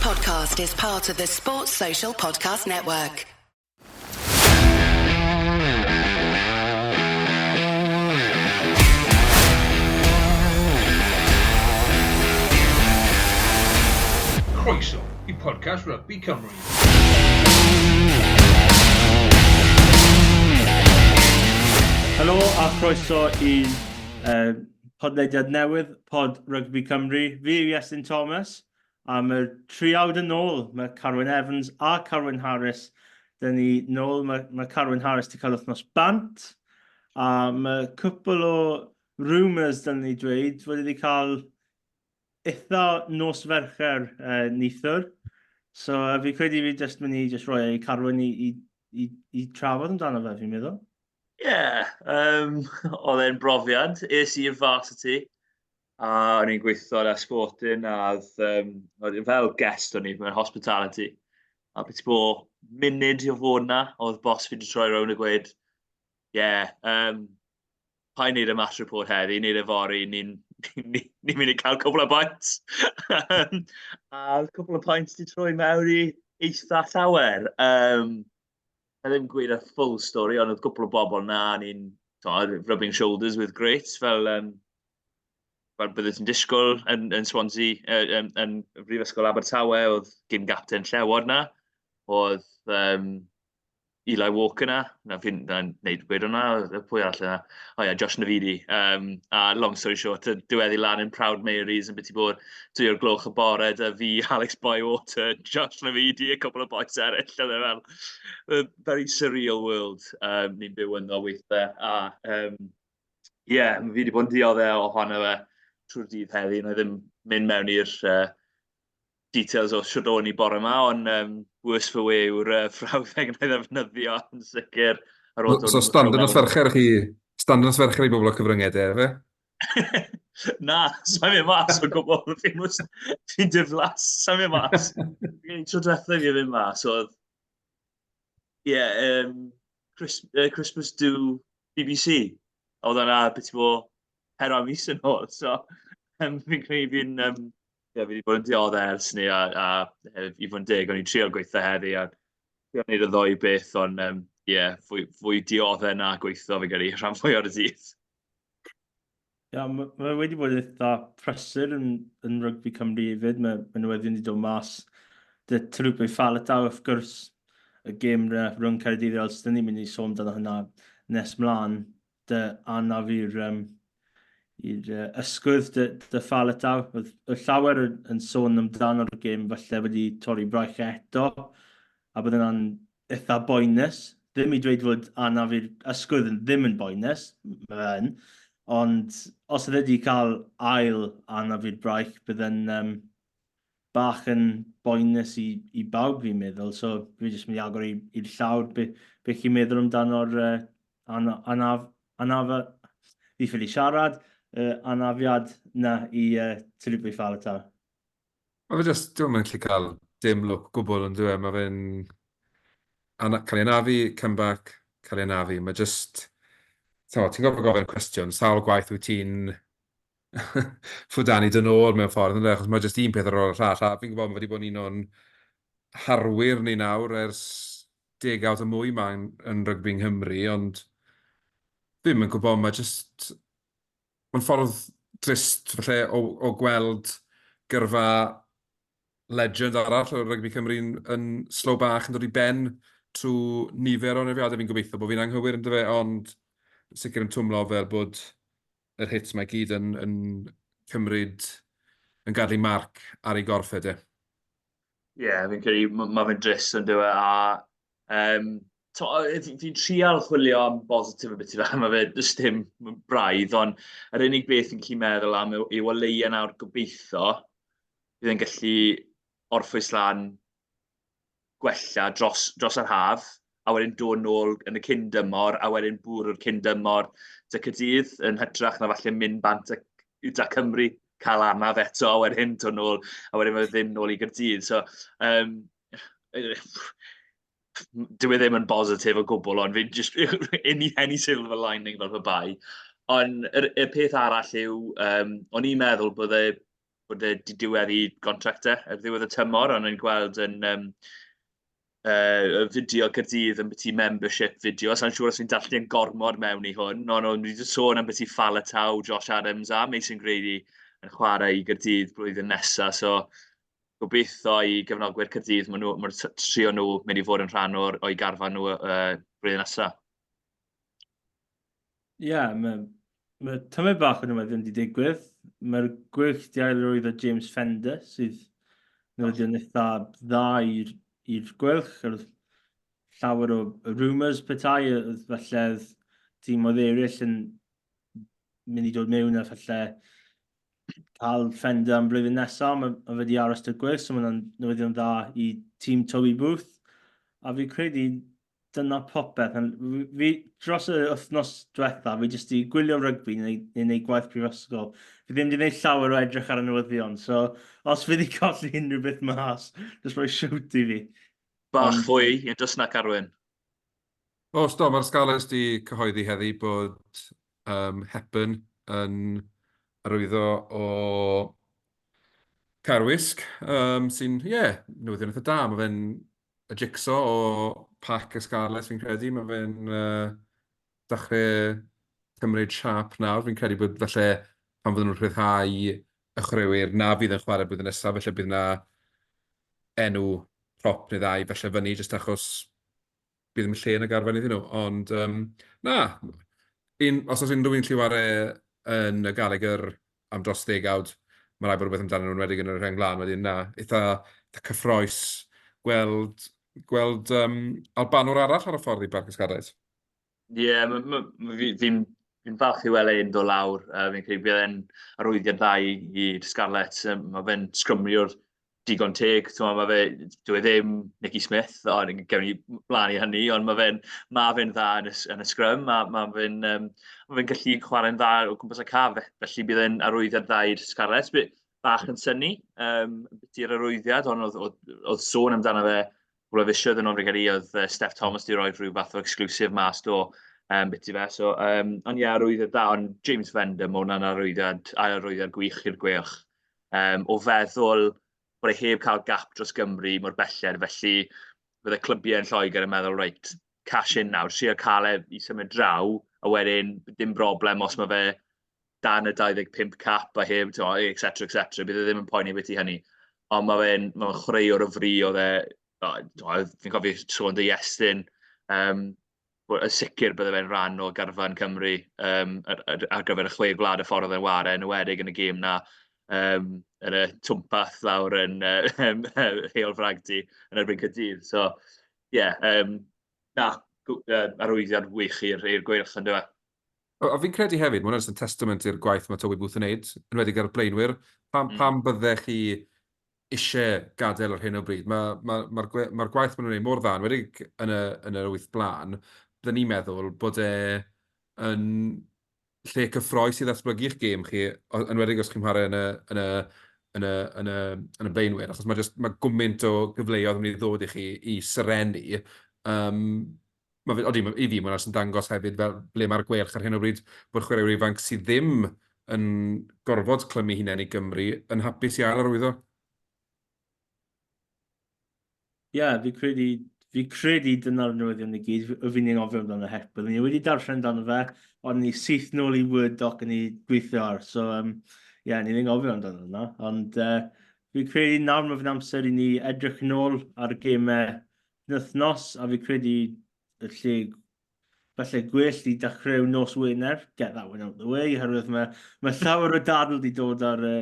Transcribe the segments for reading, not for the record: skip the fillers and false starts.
podcast is part of the Sports Social Podcast Network. Croeso i podcast Rugby Cymru. Helo a chroeso i uh, podlediad newydd, Pod Rugby Cymru. Fi yw Iestyn Thomas, a mae'r triawd yn ôl. Mae Carwyn Evans a Carwyn Harris. Dyn ni nôl, mae, mae Carwyn Harris wedi cael wythnos bant, a mae cwpl o rumours, dyn ni dweud, fod wedi cael eitha nos Fercher uh, neithiwr. So uh, fi credu fi jyst mynd i jyst rhoi ei Carwyn i, i, i, i trafod amdano fe, fi'n meddwl. Ie, yeah, um, oedd e'n brofiad. Es i'r varsity, a o'n i'n gweithio ar Sporting, a oedd, um, oedd fel guest o'n i mewn hospitality. A beth bo munud i o fod na, oedd boss fi wedi troi rownd a gweud, ie, yeah, um, pa i wneud y match report heddi, wneud e fory, ni'n ni, ni mynd i cael cwbl o pints. a oedd cwbl o pints wedi troi mewn i eitha llawer. Um, Na ddim gweud y full story, ond oedd cwpl o bobl na, ni'n rubbing shoulders with greats, fel, um, fel bydde ti'n disgwyl yn, yn Swansea, uh, yn, yn Brifysgol Abertawe, oedd gyn gapten Llewod na, oedd um, Eli Walker na, na fi'n neud gweud hwnna, pwy arall yna? O ie, Josh Navidi. Um, a long story short, diweddu lan yn Proud Mary's yn byti bod 2 o'r gloch y bore 'da fi, Alex Bywater, Josh Navidi a cwpl o bois eraill. Oedd e fel a very surreal world um, ni'n byw ynddo weithiau. A um, yeah, fi wedi bod yn dioddef ohono fe trwy'r dydd heddi. Na i ddim mynd mewn i'r uh, details o shwt o'n i bore yma, ond um, worse for wear yw'r uh, frawddeg na i ddefnyddio yn sicr. Ar ôl so stand yn nos Fercher chi, stand yn nos Fercher i bobl o cyfryngau de, efe? Na, sa'n mynd mas o gwbl. Fi'n fi diflas, sa'n mynd mas. Fi'n tro diwethaf i fi fynd mas oedd... Ie, yeah, um, Chris, uh, Christmas do BBC. Oedd yna beth i bod pedwar mis yn ôl, so um, fi'n credu fi'n... Um, yeah, fi wedi bod yn dioddef ers ni a, a, a i fod yn deg, o'n i'n trio gweithio heddi a trio gwneud y ddoi beth, ond um, yeah, fwy, fwy dioddef na gweithio fi gyda rhan fwy o'r dydd. Ia, mae ma wedi bod yn eitha prysur yn, yn rygbi Cymru hefyd. Mae, mae newyddion wedi dod mas. Dy Taulupe Faletau, wrth gwrs, y gêm rhwng Caerdydd a Ulster, ni'n mynd i sôn amdano hynna nes mlaen. Dy anaf i'r um, i'r uh, ysgwydd dy, dy Faletau. Oedd, oedd llawer yn, yn sôn amdano'r gêm falle wedi torri braich eto, a bydd yna'n eitha boenus. Ddim i dweud fod anaf i'r ysgwydd yn ddim yn boenus, mae fe yn, ond os oedd wedi cael ail anaf i'r braich, bydd yn um, bach yn boenus i, i bawb fi'n meddwl. So fi jyst mynd i agor i'r llawr. Be, be chi'n meddwl amdano'r uh, anaf, anaf, fi ffili siarad, uh, anafiad na i uh, Taulupe Faletau? Mae fe jyst, dwi'n mynd gallu cael dim lwc gwbl yn dyw e, mae fe'n cael ei anafu, comeback, cael ei anafu. Mae jyst, ti'n gorfod gofyn y cwestiwn, sawl gwaith wyt ti'n ffwdanu dy nôl mewn ffordd, yndyfe? Achos mae jyst un peth ar ôl y llall, a fi'n gwybod mae wedi bod yn un o'n harwyr ni nawr ers degawd a mwy 'ma yn, yn rygbi yng Nghymru, ond fi'm yn gwybod, mae jyst, Mae'n ffordd drist falle o, o gweld gyrfa legend arall o rygbi Cymru yn, yn slow bach yn dod i ben trwy nifer o anafiadau. Fi'n gobeithio bod fi'n anghywir yn dyfe, ond sicr yn twmlo fel bod yr hits mae gyd yn, yn cymryd, yn gadw marc ar ei gorff e de. Ie, yeah, fi'n credu mae fe'n drist yn dywe, a um, fi'n fi trial chwilio am bositif y beth fel, mae fe jyst dim braidd, ond yr unig beth fi'n gallu meddwl am yw, yw o leia nawr gobeithio bydd e'n gallu orffwys lan gwella dros, dros yr haf, a wedyn dod nôl yn y cyn dymor, a wedyn bwrw'r cyn dymor 'da Caerdydd, yn hytrach na falle mynd bant 'da 'da Cymru, cael anaf eto, a wedyn dod nôl, a wedyn mae ddim nôl i Gaerdydd. So, um, dyw e ddim yn bositif o gwbl, ond fi'n just, any, any silver lining fel pe bai. Ond y, y peth arall yw, um, o'n i'n meddwl bydde Bod e 'di diweddu gontract e ar ddiwedd y tymor, ond o'n i'n gweld yn yym y fideo Caerdydd ambiti membership video. Sa i'n siŵr os fi'n darllen gormod mewn i hwn, ond o'n nhw 'di sôn ambiti Faletau, Josh Adams a Mason Grady yn chwarae i Gaerdydd blwyddyn nesa. So gobeithio i gefnogwyr Caerdydd, maen nhw, mae'r trio nhw mynd i fod yn rhan o'r o'i garfan nhw blwyddyn nesa. Ie, yeah, mae, mae tymed bach o newyddion wedi digwydd. Mae'r gwych di ailrwyddo James Fender, sydd newyddion eitha dda i'r gweilch. Oedd llawer o rumours petai, oedd falle oedd tîm oedd eraill yn mynd i dod mewn a falle cael Fender am blwyddyn nesaf, mae, mae fe wedi aros dy'r gweilch, so mae'n newyddion dda i tîm Toby Booth. A fi credu dyna popeth. Fi, dros y wythnos diwetha, fi jyst i gwylio rygbi neu, neu neu gwaith prifysgol. Fi ddim wedi gwneud llawer o edrych ar y newyddion, so os fi wedi colli unrhyw beth mas, jyst rhoi shout i fi. Bach Ond... fwy, yn dros na Carwyn. O, sto, mae'r Scarlets di cyhoeddi heddi bod um, Hepburn yn arwyddo o Caerwysg, um, sy'n, ie, yeah, newyddion eitha da. Mae fe'n y jigsaw o pac y Scarlets fi'n credu. Mae fe'n uh, dechrau cymryd siâp nawr. Fi'n credu bod falle pan fydden nhw'n rhyddhau y chwaraewyr na fydd yn chwarae blwyddyn nesaf, felly bydd yna enw prop neu ddau falle fyny jyst achos bydd ddim lle yn y garfan iddyn nhw. Ond um, na, un, os oes unrhyw un lle ware yn y Gallagher am dros ddegawd, mae rhaid bod rhywbeth amdanyn nhw'n enwedig yn y rheng flaen wedyn, na, eitha, eitha cyffroes gweld, gweld um, Albanwr arall ar y ffordd i Barc y Scarlets. Ie, yeah, fi'n fi, fi falch i weld e'n dod lawr. Uh, fi'n credu bydd e'n arwyddiad dda i'r Scarlets. Um, mae fe'n sgrymiwr digon teg, t'mo' ma' fe, dyw e ddim Nicky Smith, ond gewn ni mlaen i hynny, ond ma' fe'n ma' fe'n dda yn y yn y sgrym, a ma' fe'n yym ma' fe'n gallu chwarae'n dda o gwmpas y caf, felly bydd e'n arwyddiad dda i'r Scarlets. Bach yn synnu yym ambiti'r arwyddiad, ond oedd oedd oedd sôn amdano fe cwpl o fisoedd yn ôl fi'n credu, oedd yy Steff Thomas 'di rhoi rhyw fath o exclusive mas do yym ambiti fe, so yym ond ie, arwyddiad dda, ond James Fender, ma' hwnna'n arwyddiad arwyddiad gwych i'r Gweilch. Um, o feddwl bod e heb cael gap dros Gymru mor belled, felly bydde clybiau yn Lloegr yn meddwl, reit, cash in nawr, trio cael e i symud draw, a wedyn dim broblem os mae fe dan y 25 cap a heb, et cetera, et cetera, bydd e ddim yn poeni beth i hynny. Ond mae fe'n ma fe chwaraewr o fri, oedd e, fi'n cofio sôn dy Iestyn, um, yn sicr bydde fe'n rhan o garfan Cymru um, ar, ar, ar gyfer y chwe gwlad y ffordd oedd e'n ware, yn enwedig yn y gêm na um, yn y twmpath lawr yn uh, Heol Fragdy yn erbyn Caerdydd. So, ie, yeah, um, na, arwyddiad wych i'r Gweilch yn dweud. A fi'n credu hefyd, mae hwnna jyst yn testament i'r gwaith mae Toby Booth yn wneud, yn enwedig ar y blaenwyr. Pam, mm. pam byddech chi eisiau gadael ar hyn o bryd. Mae'r ma, ma, ma ma gwaith maen nhw'n gwneud mor dda, yn enwedig yn y, yn yr wyth blaen, byddwn ni'n meddwl bod e yn lle cyffroes i ddatblygu eich gêm chi, yn enwedig os chi'n chwarae yn y, yn y, yn y, yn y, yn y blaenwyr, achos mae, just, mae gwmynt o gyfleoedd yn mynd i ddod i chi i serennu. Um, ma' fe, odi, i fi, mae hwnna jyst yn dangos hefyd fel ble mae'r Gweilch ar hyn o bryd, bod chwaraewyr ifanc sydd ddim yn gorfod clymu hunain i Gymru yn hapus i ail arwyddo. Ie, yeah, fi credu, fi credu dyna'r newyddion i gyd, y fi'n anghofio amdano het, byddwn ni wedi darllen amdano fe, ond ni syth nôl i Word doc yn ei gweithio ar, so um, ie, yeah, ni'n anghofio amdano yna, ond uh, fi credu nawr mae fe'n amser i ni edrych nôl ar y gemau Penwythnos, a fi credu y lle falle gwell i dechrau nos Wener, get that one out the way, oherwydd mae, mae llawer o dadl wedi dod ar y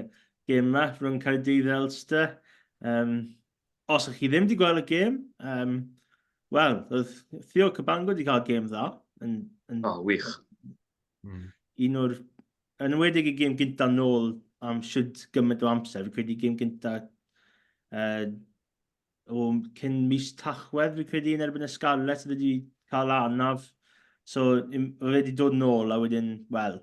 gêm yma rhwng Caerdydd a Ulster. Um, os ych chi ddim wedi gweld y gêm, um, wel, oedd Theo Cabango wedi cael gêm dda. Yn, yn, oh, wych. Mm. Un o'r, yn enwedig y gêm gyntaf nôl am siwt gymaint o amser, fi credu gêm gyntaf uh, o cyn mis Tachwedd, fi credu, yn erbyn y Scarlets, oedd wedi cael anaf. So, mae fe wedi dod nôl a wedyn, wel,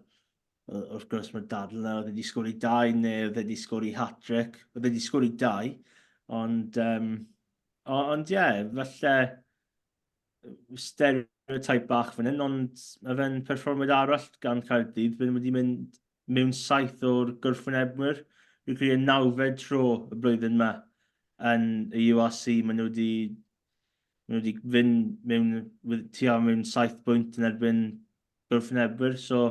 wrth gwrs mae'r dadl yna, oedd wedi sgori dau neu oedd wedi sgori hat-trick. Oedd wedi sgori dau, ond, um, ond ie, yeah, falle stereotype bach fan hyn, ond mae fe'n perfformiad arall gan Caerdydd. Fe wedi mynd mewn saith o'r gwrthwynebwyr. Fi'n credu y nawfed tro y blwyddyn yma yn y URC, maen nhw wedi maen nhw wedi fynd mewn, tua mewn 7 bwynt yn erbyn gwrthwynebwyr. So,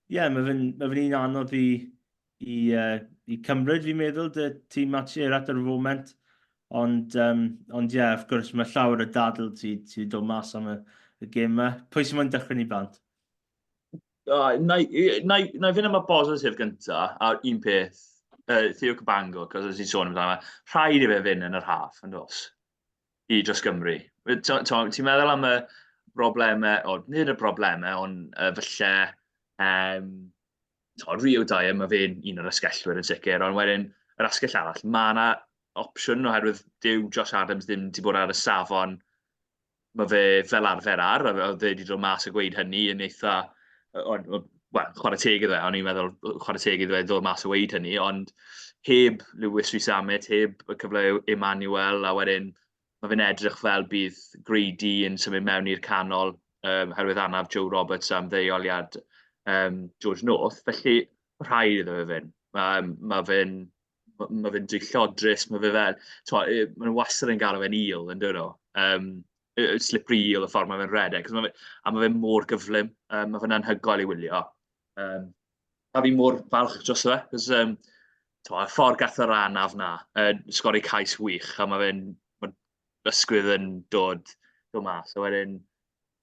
ie, yeah, mae fe'n ma fe un anodd i, i, uh, i cymryd, fi'n meddwl, dy tîm Matt Sherratt ar y foment. Ond, um, ond ie, yeah, wrth gwrs, mae llawer o dadl ti, ti wedi dod mas am y, y gêm yma. Pwy sy'n moyn dechrau ni bant? Na i, na i, na i fynd am y bositif gynta, a un peth, Theo Cabango, cos oes ti'n sôn amdano fe, rhaid i fe fynd yn yr haf, yn dos, i dros Gymru. Ti'n meddwl am y broblemau, o, nid y broblemau, ond falle, um, to, Rio Dyer, mae fe'n un o'r asgellwyr yn sicr, ond wedyn yr asgell arall, mae yna opsiwn oherwydd dyw Josh Adams ddim wedi bod ar y safon mae fe fel arfer ar, a oedd e wedi dod mas a gweud hynny yn eitha, wel, chwarae teg iddo fe, o'n i'n meddwl chwarae teg iddo fe ddod mas a weud hynny, ond heb Lewis Rees-Zammit, heb y cyfle Emmanuel, a wedyn mae fe'n edrych fel bydd Grady yn symud mewn i'r canol um, herwydd anaf Joe Roberts am ddeuoliad um, George North, felly rhaid iddo fe fynd. Mae, mae fe'n ma fe'n dwyllodrus, mae fe fel... Tibod, maen nhw wastad yn galw fe'n eel, yn dydyn nhw? Um, slippery eel y ffordd mae fe'n redeg. Ma fe, a mae fe mor gyflym, um, mae fe'n anhygoel i wylio. Um, a fi mor falch dros fe, cos um, tibod, y ffordd gath yr anaf na, uh, sgori cais wych, a mae fe'n ma ysgwydd yn dod, dod mas. A wedyn,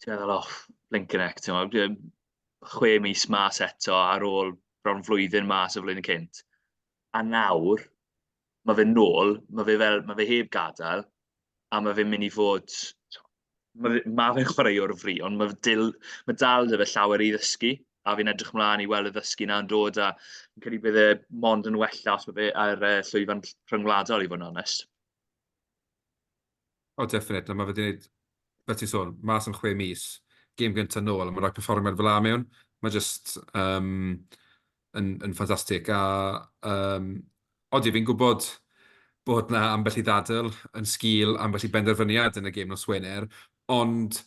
ti'n meddwl, oh, blinking heck, ti'n meddwl, 6 mis mas eto ar ôl bron flwyddyn mas y flwyddyn cynt. A nawr, mae fe nôl, mae fe fel, mae fe heb gadael, a mae fe'n mynd i fod... Mae fe, ma fe'n chwaraewr o fri, ond mae, dil, mae dal 'da fe llawer i ddysgu, a fi'n edrych mlaen i weld y ddysgu 'na'n dod, a fi'n credu bydd e mond yn wella os mae fe ar llwyfan rhyngwladol, i fod yn onest. O, definite. Na, mae fe wedi gwneud, fel ti'n sôn, mas am 6 mis, gêm gyntaf nôl, a mae'n rhoi perfformiad fel 'na mewn. Mae just yn, yn ffantastig. A odi, fi'n gwybod bod 'na ambell i ddadl yn sgil ambell i benderfyniad yn y gêm nos Wener, ond...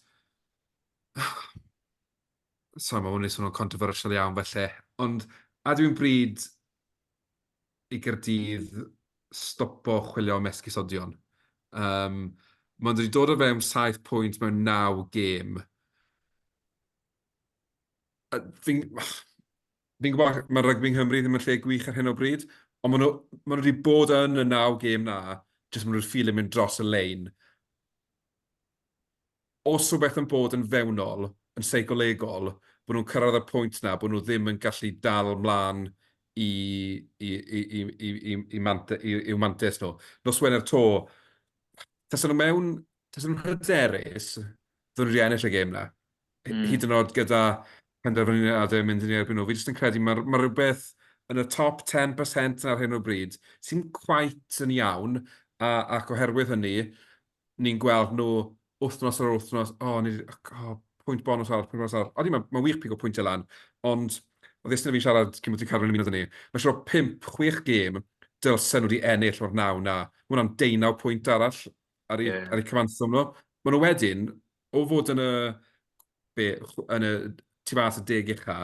Sorry, mae hwn yn swnio'n controversial iawn felly, ond a dwi'n bryd i Gaerdydd stopo chwilio am esgusodion. Um, Mae'n wedi dod o fewn 7 pwynt mewn 9 gêm. Fi'n fi gwybod mae rygbi yng Nghymru ddim yn lle gwych ar hyn o bryd, ond maen nhw, maen nhw wedi bod yn y 9 gêm na, jyst maen nhw'n ffili mynd dros y lein. Os rhywbeth yn bod yn fewnol, yn seicolegol, bod nhw'n cyrraedd y pwynt 'na bod nhw ddim yn gallu dal mlaen i i i i i i i mant- i'w mantais nhw. Nos Wener 'to, tasen nhw mewn, tasen nhw'n hyderus, fydden nhw wedi ennill y gêm 'na. Hyd yn oed gyda penderfyniadau yn mynd yn eu erbyn nhw. Fi jyst yn credu mae ma' rhywbeth yn y top 10% ar hyn o bryd sy'n quite yn iawn, a, ac oherwydd hynny, ni'n gweld nhw wythnos ar ôl wythnos, o, ni, oh, pwynt bonus arall, pwynt bonus arall. Odi, mae'n ma wych pigo pwyntiau lan, ond oedd Iestyn a fi'n siarad cyn bod ti'n cael yn ymuno â ni. Mae'n siŵr o 5, 6 gêm dylsen nhw wedi ennill o'r naw na. Mae hwnna'n deunaw pwynt arall ar eu, ar eu cyfanswm nhw. Maen nhw wedyn, o fod yn y, be, yn y tu fas y 10 ucha,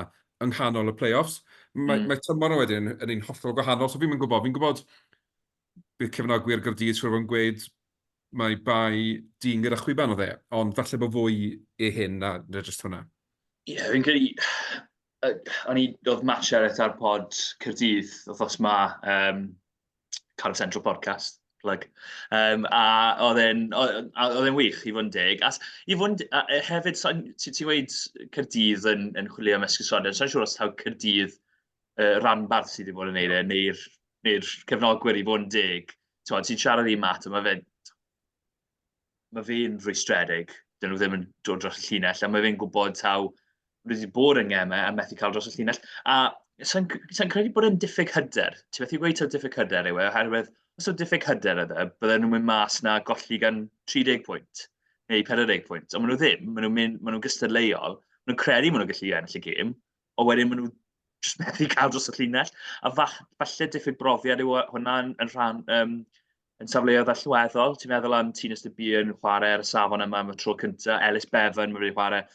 yng nghanol y play-offs, mae, mae tymor nhw wedyn yn un hollol gwahanol, so fi'n gwybod, fi'n gwybod bydd cefnogwyr Gaerdydd siŵr o fod yn gweud mai bai dyn gyda chwiban oedd e, ond falle bod fwy i hyn na, na jyst hwnna. Ie, yeah, fi'n credu... O'n i, oedd Matt Sherratt ar pod Caerdydd wythnos ma, Cardiff Central Podcast, plug. A oedd e'n oedd e'n wych, i fod yn deg. A i fod yn, a hefyd, ti'n gweud Caerdydd yn, yn chwilio am esgusodion, sa'n siŵr os taw Caerdydd ranbarth sydd wedi bod yn neud e, neu'r neu cefnogwyr i fod yn deg. Ti'n siarad i Matt, a mae fe'n mae fe'n rwystredig. Dyn nhw ddim yn dod dros y llinell, a mae fe'n gwybod taw wedi bod yng ngemau a methu cael dros y llinell. A sa'n sa credu bod e'n diffyg hyder. Ti'n methu gweud taw diffyg hyder yw e, oherwydd os yw diffyg hyder oedd e, bydden nhw'n mynd mas na golli gan 30 pwynt neu 40 pwynt. Ond maen nhw ddim, maen nhw'n mynd, maen nhw'n gystadleuol, maen nhw'n credu maen nhw'n gallu ennill y gêm, ond wedyn maen nhw jyst methu cael dros y llinell. A fall, falle diffyg brofiad yw hwnna yn, yn rhan, um, yn safleoedd allweddol. Ti'n meddwl am Tinus de Beer yn chwarae ar y safon yma am y tro cyntaf, Ellis Bevan mae wedi chwarae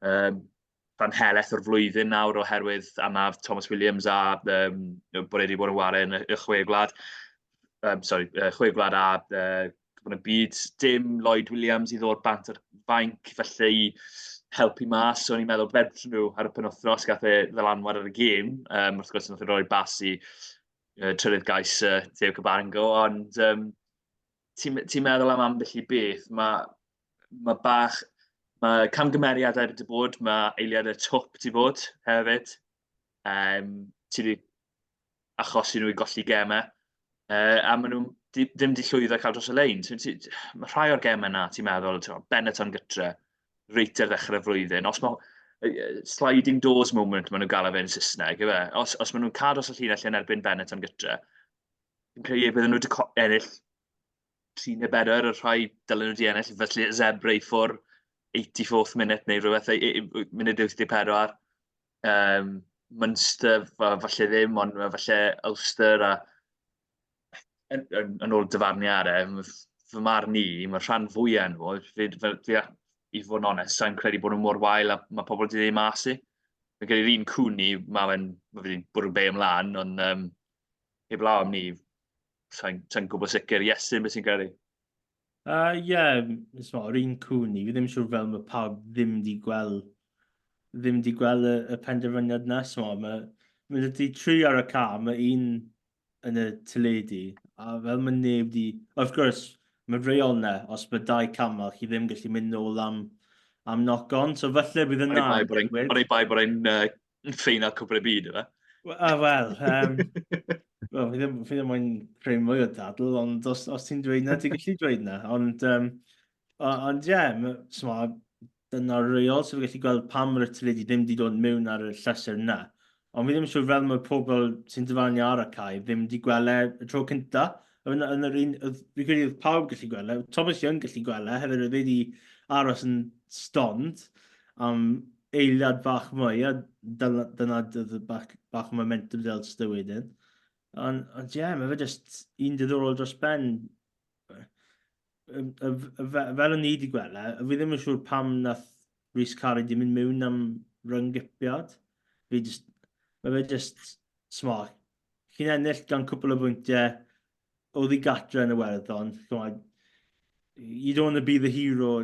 um, rhan helaeth o'r flwyddyn nawr oherwydd anaf Thomas Williams a um, bod e wedi bod yn ware yn y, y chwe gwlad. Um, sorry, chwe gwlad a Cwpan y Byd. Dim Lloyd Williams i ddod bant ar fainc, felly i helpu mas. So o'n i'n meddwl fedrwn nhw ar y penwthnos, gath e ddylanwad ar y gêm. Um, wrth gwrs, nath e roi bas i trydydd gais Theo Cabango, ond um, ti'n ti meddwl am ambell i beth, mae ma bach, mae camgymeriadau wedi bod, mae eiliadau twp wedi bod hefyd. Um, ti wedi achosi nhw i golli gemau. A maen nhw ddim wedi llwyddo cael dros y lein. Ti, ti, mae rhai o'r gemau na, ti'n meddwl, ti'n Benetton gytre, reit ar ddechrau'r flwyddyn. Os mae sliding doors moment maen nhw'n gael fe yn Saesneg, yw e? Os, os maen nhw'n cael dros y llinell yn erbyn Benetton gytre, fi'n credu bydden nhw wedi ennill 3 neu 4 y rhai dylen nhw wedi ennill, felly Zebre i ffwr 84th minute neu rhywbeth, munud 84. Um, Munster, falle ddim, ond falle Ulster a yn, yn, yn ôl dyfarniadau, fy marn i, mae rhan fwyaf nhw, fi, fi, fi, i fod yn onest, sa'n credu bod nhw mor wael a mae pobl wedi dweud mas i. Fi'n credu'r un cwni, mae fe'n ma fe wedi bwrw be ymlaen, ond um, heblaw am ni, sa'n sa gwybod sicr. Iestyn, beth sy'n credu? Ie, uh, yeah, yr un cwn i, fi ddim yn siŵr fel mae pawb ddim wedi gweld ddim wedi gweld y, y penderfyniad na. So, mae, mae wedi tri ar y ca, mae un yn y teledu, a fel mae neb wedi... Of course, mae reol na, os mae dau camel, chi ddim gallu mynd nôl am, am knock-on, so falle bydd yna... O'n i bai bod e'n uh, ffeinal cwpl y byd, yma. Wel, well, um, well, fi ddim, fi ddim moyn creu mwy o dadl, ond os, os ti'n dweud na, ti'n gallu dweud na. Ond, um, ond ie, yeah, dyna'r reol, so fi gallu gweld pam mae'r teledu ddim wedi dod mewn ar y llythyr na. Ond fi ddim yn siŵr fel mae pobl sy'n dyfarnu ar y cae ddim wedi gweld e y tro cynta. Yn, yn yr un, fi credu oedd pawb gallu gweld e, Thomas Young gallu gweld e, hefyd oedd wedi aros yn stond am eiliad bach mwy, a dyna, dyna oedd bach, bach o momentum del Ulster wedyn. Ond, ond ie, yeah, mae fe just un diddorol dros ben. Fel o'n i wedi gweld e, fi ddim yn siŵr pam nath Rhys Carey di mynd mewn am ryngipiad. Fi just, mae fe just smart. Chi'n ennill gan cwpl o bwyntiau, oedd i gatre yn y werddon. You don't want to be the hero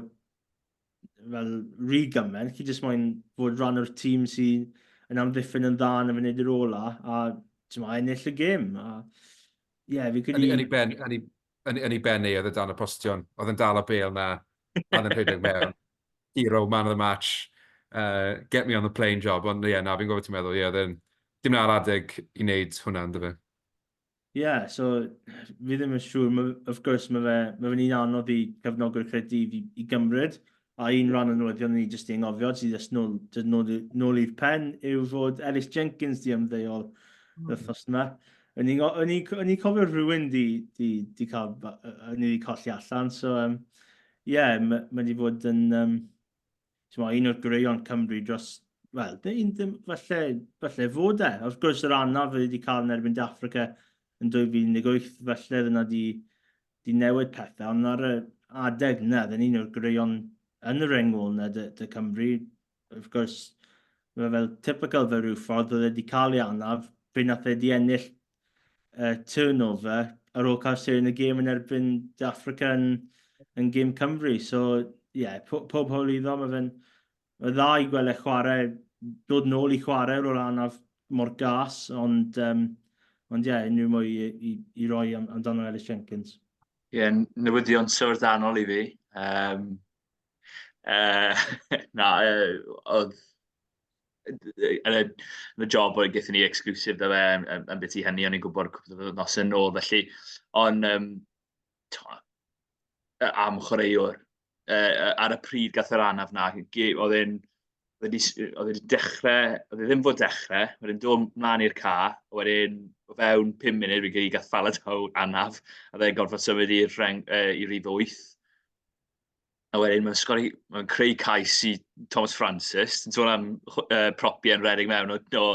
fel rhy gymaint, chi jyst moyn fod rhan o'r tîm sy'n yn amddiffyn yn dda yn y funud yr ola, a ti'n ennill y gêm. A, ie, yeah, fi credu... Yn ei ben, yn ei, yn, yn ei ben ei, oedd e dan y postion. Oedd yn dal y bel na, a oedd yn rhedeg mewn. Hero, man of the match, get me on the plane job. Ond ie, yeah, na, fi'n gwybod beth ti'n meddwl. Ie, oedd e'n... Dim na'r adeg i wneud hwnna, ynddo fe. Ie, yeah, so fi ddim yn siŵr. Ma, of course, mae fe, ma fe'n un anodd i cefnogwyr Caerdydd i, i gymryd. A un rhan o'n newyddion ni jyst i anghofio, sydd jyst nôl, jyst nôl, nôl i'r pen, yw fod Ellis Jenkins di ymddeol mm. wythnos yma. O'n i'n cofio rhywun di, di, di cael, o'n i wedi colli allan, so um, yeah, mae ma wedi bod yn, um, T'mo, un o'r gwreion Cymru dros, wel, un ddim, falle, falle fod e. Wrth gwrs, yr anaf wedi cael yn erbyn De Affrica yn 2018, falle dyna di, di newid pethau, ond ar y adeg yna, dyn un o'r gwreion yn y reng ôl yna dy, dy Cymru. Wrth gwrs, mae fel typical fel rhyw ffordd, oedd e wedi cael ei anaf, pryd nath e wedi ennill uh, turnover ar ôl cael seren y gêm yn erbyn De Africa yn, yn gêm Cymru. So, ie, yeah, po, pob hwyl iddo, mae fe'n mae dda i gweld e chwarae, dod nôl i chwarae ar ôl anaf mor gas, ond, um, ond ie, yeah, unrhyw mwy i, i, i roi am, amdano Ellis Jenkins. Ie, yeah, newyddion syfrdanol i fi. Um, uh, na, uh, oedd yn y, yn y job oedd gaethon ni exclusive da fe am, am, am beth i hynny, o'n i'n gwybod cwpl o wythnosau yn ôl, felly, ond um, am chwaraewr, uh, ar y pryd gath yr anaf na, oedd e'n oedd e wedi dechrau, oedd e ddim fod dechrau, wedyn dod mlaen i'r ca, wedyn o fewn 5 munud fi'n credu gath Faladau anaf, a fe'n gorfod symud i'r reng, uh, i rif 8. A wedyn mae'n sgori, mae'n creu cais i Thomas Francis. Ti'n sôn am uh, propiau yn redeg mewn o, o,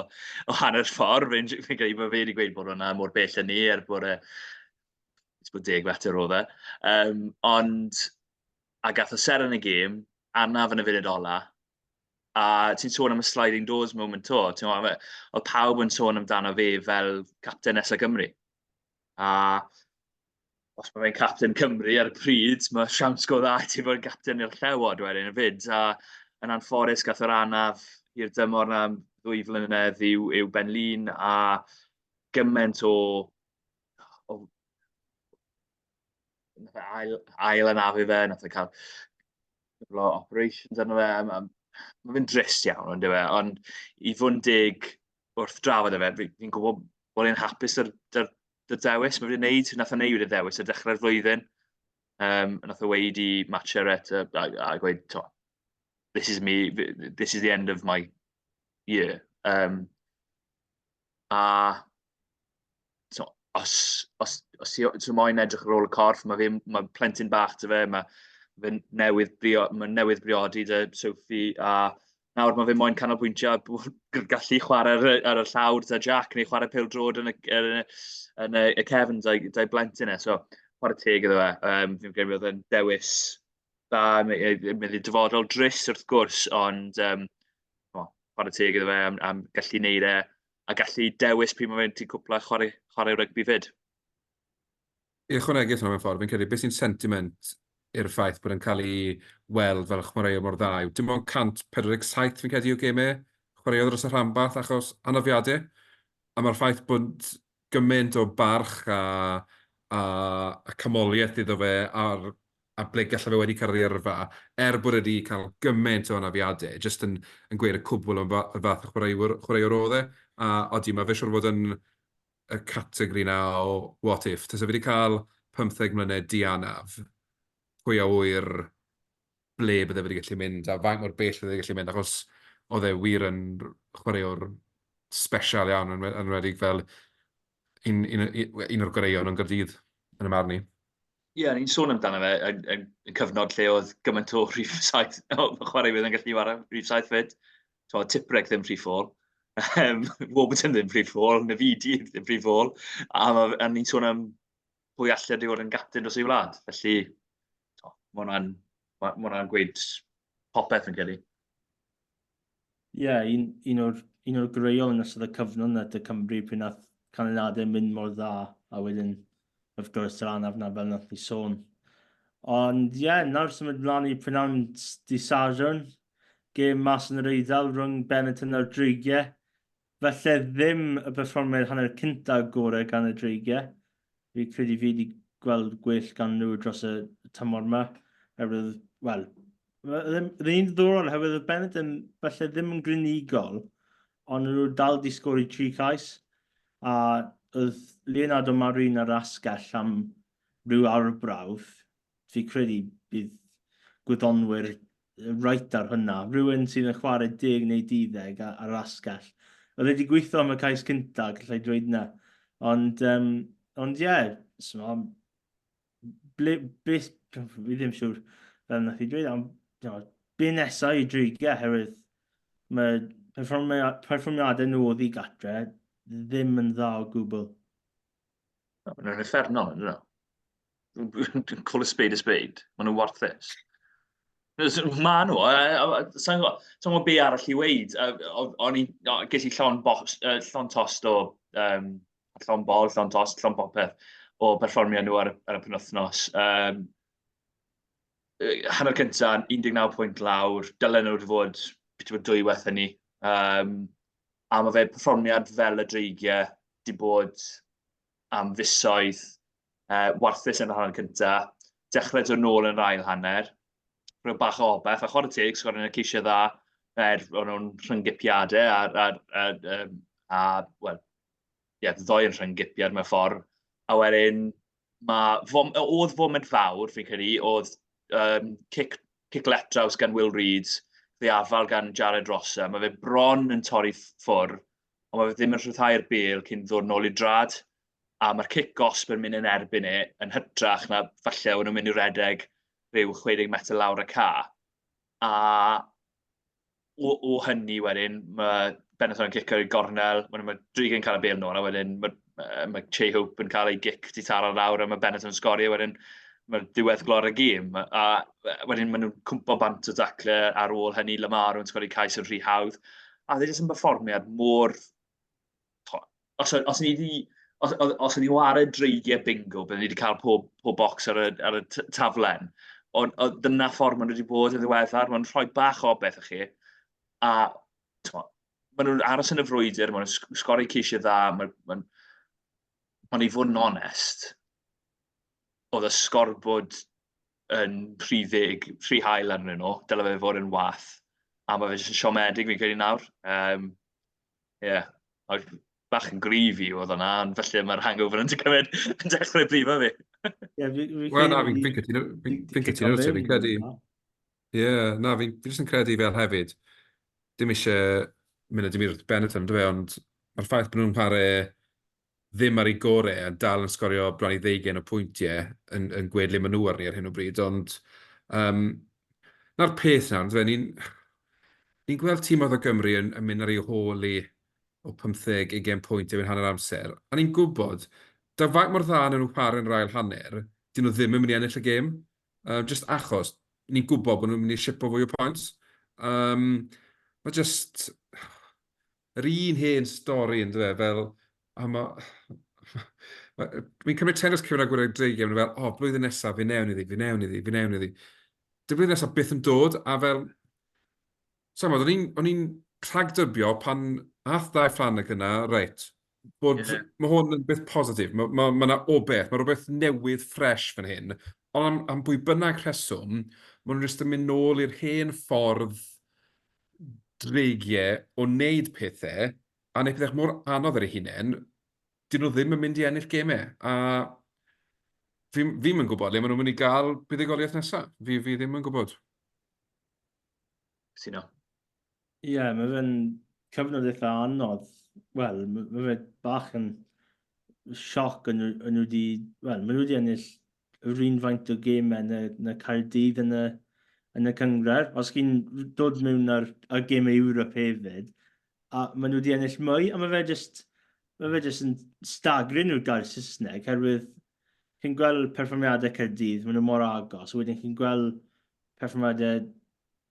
o hanner ffordd. Fi'n fi credu bod fe wedi gweud bod hwnna mor bell yn ni, er bod e, bod deg metr oedd e. Um, ond, a gath o ser yn y gêm, anaf yn y funud ola. A ti'n sôn am y sliding doors moment 'to, timod, oedd pawb yn sôn amdano fe fel capten nesaf Cymru. A os mae fe'n capten Cymru ar y pryd, mae siawns go dda i ti fod yn capten i'r Llewod wedyn hefyd. A yn anffodus, gath yr anaf i'r dymor 'na am 2 flynedd i'w ben-lin, a gymaint o nath e ail anafu fe, nath e cael cwpl o operations arno fe. Ma' fe'n drist iawn, on'd yw e? Ond i fod yn deg wrth drafod e fe, fi'n gwybod bod e'n hapus 'da'r dewis mae fe 'di wneud. Wnaeth e wneud y dewis ar dechrau'r flwyddyn. Wnaeth e weud i Matt Sherratt a gweud, tibod, "This is me, this is the end of my year." A so, os ti moyn edrych ar ôl y corff, mae fe, mae plentyn bach 'da fe, mae fe newydd, brio, mae newydd briodi 'da Sophie, a nawr mae fe moyn canolbwyntio ar gallu chwarae ar y llawr 'da Jack neu chwarae pêl-droed yn y cefn 'da'i blentyn e. So, chwarae teg iddo fe. Fi'n credu oedd e'n dewis dda, mynd i dyfodol drist wrth gwrs, ond o, chwarae teg iddo fe am gallu wneud e a gallu dewis pryd mae fe'n ti cwpla chwarae rygbi 'fyd. I ychwanegu at hwnna mewn ffordd, fi'n credu beth sy'n sentiment i'r ffaith bod e'n cael ei weld fel chwaraewr mor dda yw dim ond 147 fi'n credu o gemau chwaraeodd dros y rhanbarth achos anafiadau. A mae'r ffaith bod gymaint o barch a camoliaeth iddo fe ar a ble gallai fe wedi cyrraedd ei yrfa, er bod e wedi cael gymaint o anafiadau, jyst yn gweud y cwbl am y fath o chwaraewr oedd e. A odi, mae fe siŵr o fod yn y categori 'na o what if. Tase fe wedi cael 15 mlynedd di-anaf, pwy a ŵyr ble bydde fe wedi gallu mynd a faint mor bell bydde fe wedi gallu mynd, achos oedd e wir yn chwaraewr sbesial iawn, yn enwedig fel un o'r goreuon yn Gaerdydd, yn 'y marn i. Ie, yeah, ni'n sôn amdano fe yn cyfnod lle oedd gymaint o rhif 7, o chwaraewyr yn gallu chwarae rhif 7 fyd. So, Tipuric ddim rhif ffôl, Warburton ddim rhif ffôl, Navidi ddim rhif ffôl. A ni'n sôn am pwy allai wedi bod yn gapten dros ei wlad. Felly, to, mae hwnna'n ma, ma hwnna gweud popeth yn credu. Ie, yeah, un o'r gwreiol yn ystod y cyfnod na dy Cymru pryd nath canlyniadau mynd mor dda a wedyn wrth gwrs yr anaf na fel nath ni sôn. Ond ie, yeah, nawr symud mlaen i prynawn di Sadwrn, gêm mas yn yr Eidal rhwng Benetton a'r Dreigiau. Falle ddim y perfformiad hanner cynta gorau gan y Dreigiau. Fi credu fi wedi gweld gwell gan nhw dros y tymor yma. Oherwydd, wel, oedd e'n un ddiddorol oherwydd oedd Benetton falle ddim yn glinigol, ond nhw dal di sgori 3 cais. A oedd Leonardo Marin ar asgell am rhyw awr brawf. Fi credu bydd gwyddonwyr reit ar hwnna. Rhywun sydd yn chwarae 10 neu 12 ar yr asgell. Oedd e wedi gweithio am y cais cynta, gallai dweud na. Ond, ond ie, yeah, so, ble, beth, fi ddim siŵr fel nath i dweud, ond you know, be nesaf i Dreigiau, oherwydd mae perfformiadau nhw oddi gatre ddim yn dda o gwbl. Maen nhw'n uffernol, yn dyn nhw? Dwi'n call a spade a spade. Maen nhw'n warthus. Maen nhw, sa'n gwybod, sa gwybod be arall i weud. O'n i, ges i llond, box, llond tost o, llond bol, llond tost, llond popeth o perfformio nhw ar y penwythnos. Hanner cynta, 19 pwynt lawr, dylen nhw wedi fod beth yw dwywaith hynny. A mae fe perfformiad fel y Dreigiau 'di bod am fisoedd, warthus yn yr hanner cynta, dechrau dod nôl yn yr ail hanner, rhyw bach o obaith, a chwarae teg, sgorio yn y ceisiau dda, er o'n nhw'n rhyng-gipiadau, a wel, ie, ddoi yn rhyng-gipiad mewn ffordd, a wedyn mae, oedd foment fawr, fi'n credu, oedd cic letraws gan Will Reed, ddiafal gan Jared Rosser, mae fe bron yn torri ffwrdd, ond mae fe ddim yn rhyddhau'r bêl cyn ddod nôl i drad, a mae'r cic gosb yn mynd yn erbyn e, yn hytrach na falle o'n nhw'n mynd i redeg rhyw 60 metr lawr y ca. A o hynny wedyn, mae Benetton yn cicio i'r gornel, wedyn mae Dreigiau'n cael y bêl nôl, a wedyn mae Che Hope yn cael ei gic di taro lawr, a mae Benetton yn sgorio, wedyn Mae'r diweddglo ar y gêm, a wedyn maen nhw'n cwmpo bant o dacle ar ôl hynny, Lamaro yn sgori cais yn rhy hawdd. A oedd e jyst yn berfformiad mor... Os, os ni 'di... Os, os, os o'n i'n ware dreigiau bingo, byddwn ni wedi cael pob, pob bocs ar y, ar y taflen. Ond dyna ffordd maen nhw wedi bod yn ddiweddar. Maen nhw'n rhoi bach o beth i chi, a maen nhw'n aros yn y frwydr, maen nhw'n sgori ceisiau dda, maen, maen, ond i fod yn onest, oedd y sgorbwrd yn rhy ddig, rhy hael arnyn nhw, dyle fe fod yn wath. A mae fe jyst yn siomedig fi'n credu nawr. Um, yeah. Bach yn gryf i oedd hwnna, ond felly mae'r hangover yn cymryd yn dechrau brifo fi. Yeah, fi, fi Wel, na, fi'n fi cytuno, fi'n fi cytuno ti, fi'n credu. Ie, yeah, na, fi'n fi jyst yn credu fel hefyd, dim eisiau mynd â dim i'r Benetton, dwi fe, ond mae'r ffaith bod nhw'n chwarae ddim ar ei gorau a dal yn sgorio bron i ddeugain o pwyntiau yn, yn gweud le maen nhw arni ar hyn o bryd, ond um, na'r peth nawr, fe, ni'n ni gweld tîmoedd o Gymru yn, yn mynd ar ei hôl i o 15, 20 pwynt efo'n hanner amser, a ni'n gwybod, da faint mor dda nhw'n chwarae yn yr ail hanner, dyn nhw ddim yn mynd i ennill y gêm, uh, just achos ni'n gwybod bod nhw'n mynd i shipo fwy o points. Um, mae just, Yr un hen stori yn dyfe, fel, a ma'... Fi'n cymryd teyrnas Cefnogwyr y Dreigiau, maen nhw fel, o, blwyddyn nesaf, fi newn iddi, fi newn iddi, fi newn iddi. Dyw blwyddyn nesaf byth yn dod, a fel... Sa i'n gwbod, o'n i'n o'n i'n rhagdybio pan ath Dai Flanagan yna, reit, bod... Ie. ...ma' hwn yn beth positif, ma' ma' ma' 'na obeith, ma' rhywbeth newydd ffresh fan hyn, ond am am bwy bynnag rheswm, maen nhw jyst yn mynd nôl i'r hen ffordd dreigiau o wneud pethau, a wneud pethau mor anodd ar eu hunain, dyn nhw ddim yn mynd i ennill gemau. A fi, fi ddim yn gwybod le maen nhw'n mynd i gael buddugoliaeth nesaf. Fi, fi ddim yn gwybod. Cytuno. Ie, yeah, mae fe'n cyfnod eitha anodd. Wel, mae fe bach yn sioc yn nhw wedi... Wel, maen nhw wedi ennill yr un faint o gemau na, na Caerdydd yn y, yn y cynghrair. Os chi'n dod mewn ar, ar gemau Ewrop hefyd, a maen nhw wedi ennill mwy, a mae fe just, mae fe just yn staggering nhw'r gair Saesneg, herwydd chi'n gweld perfformiadau Caerdydd, maen nhw mor agos, a wedyn chi'n gweld perfformiadau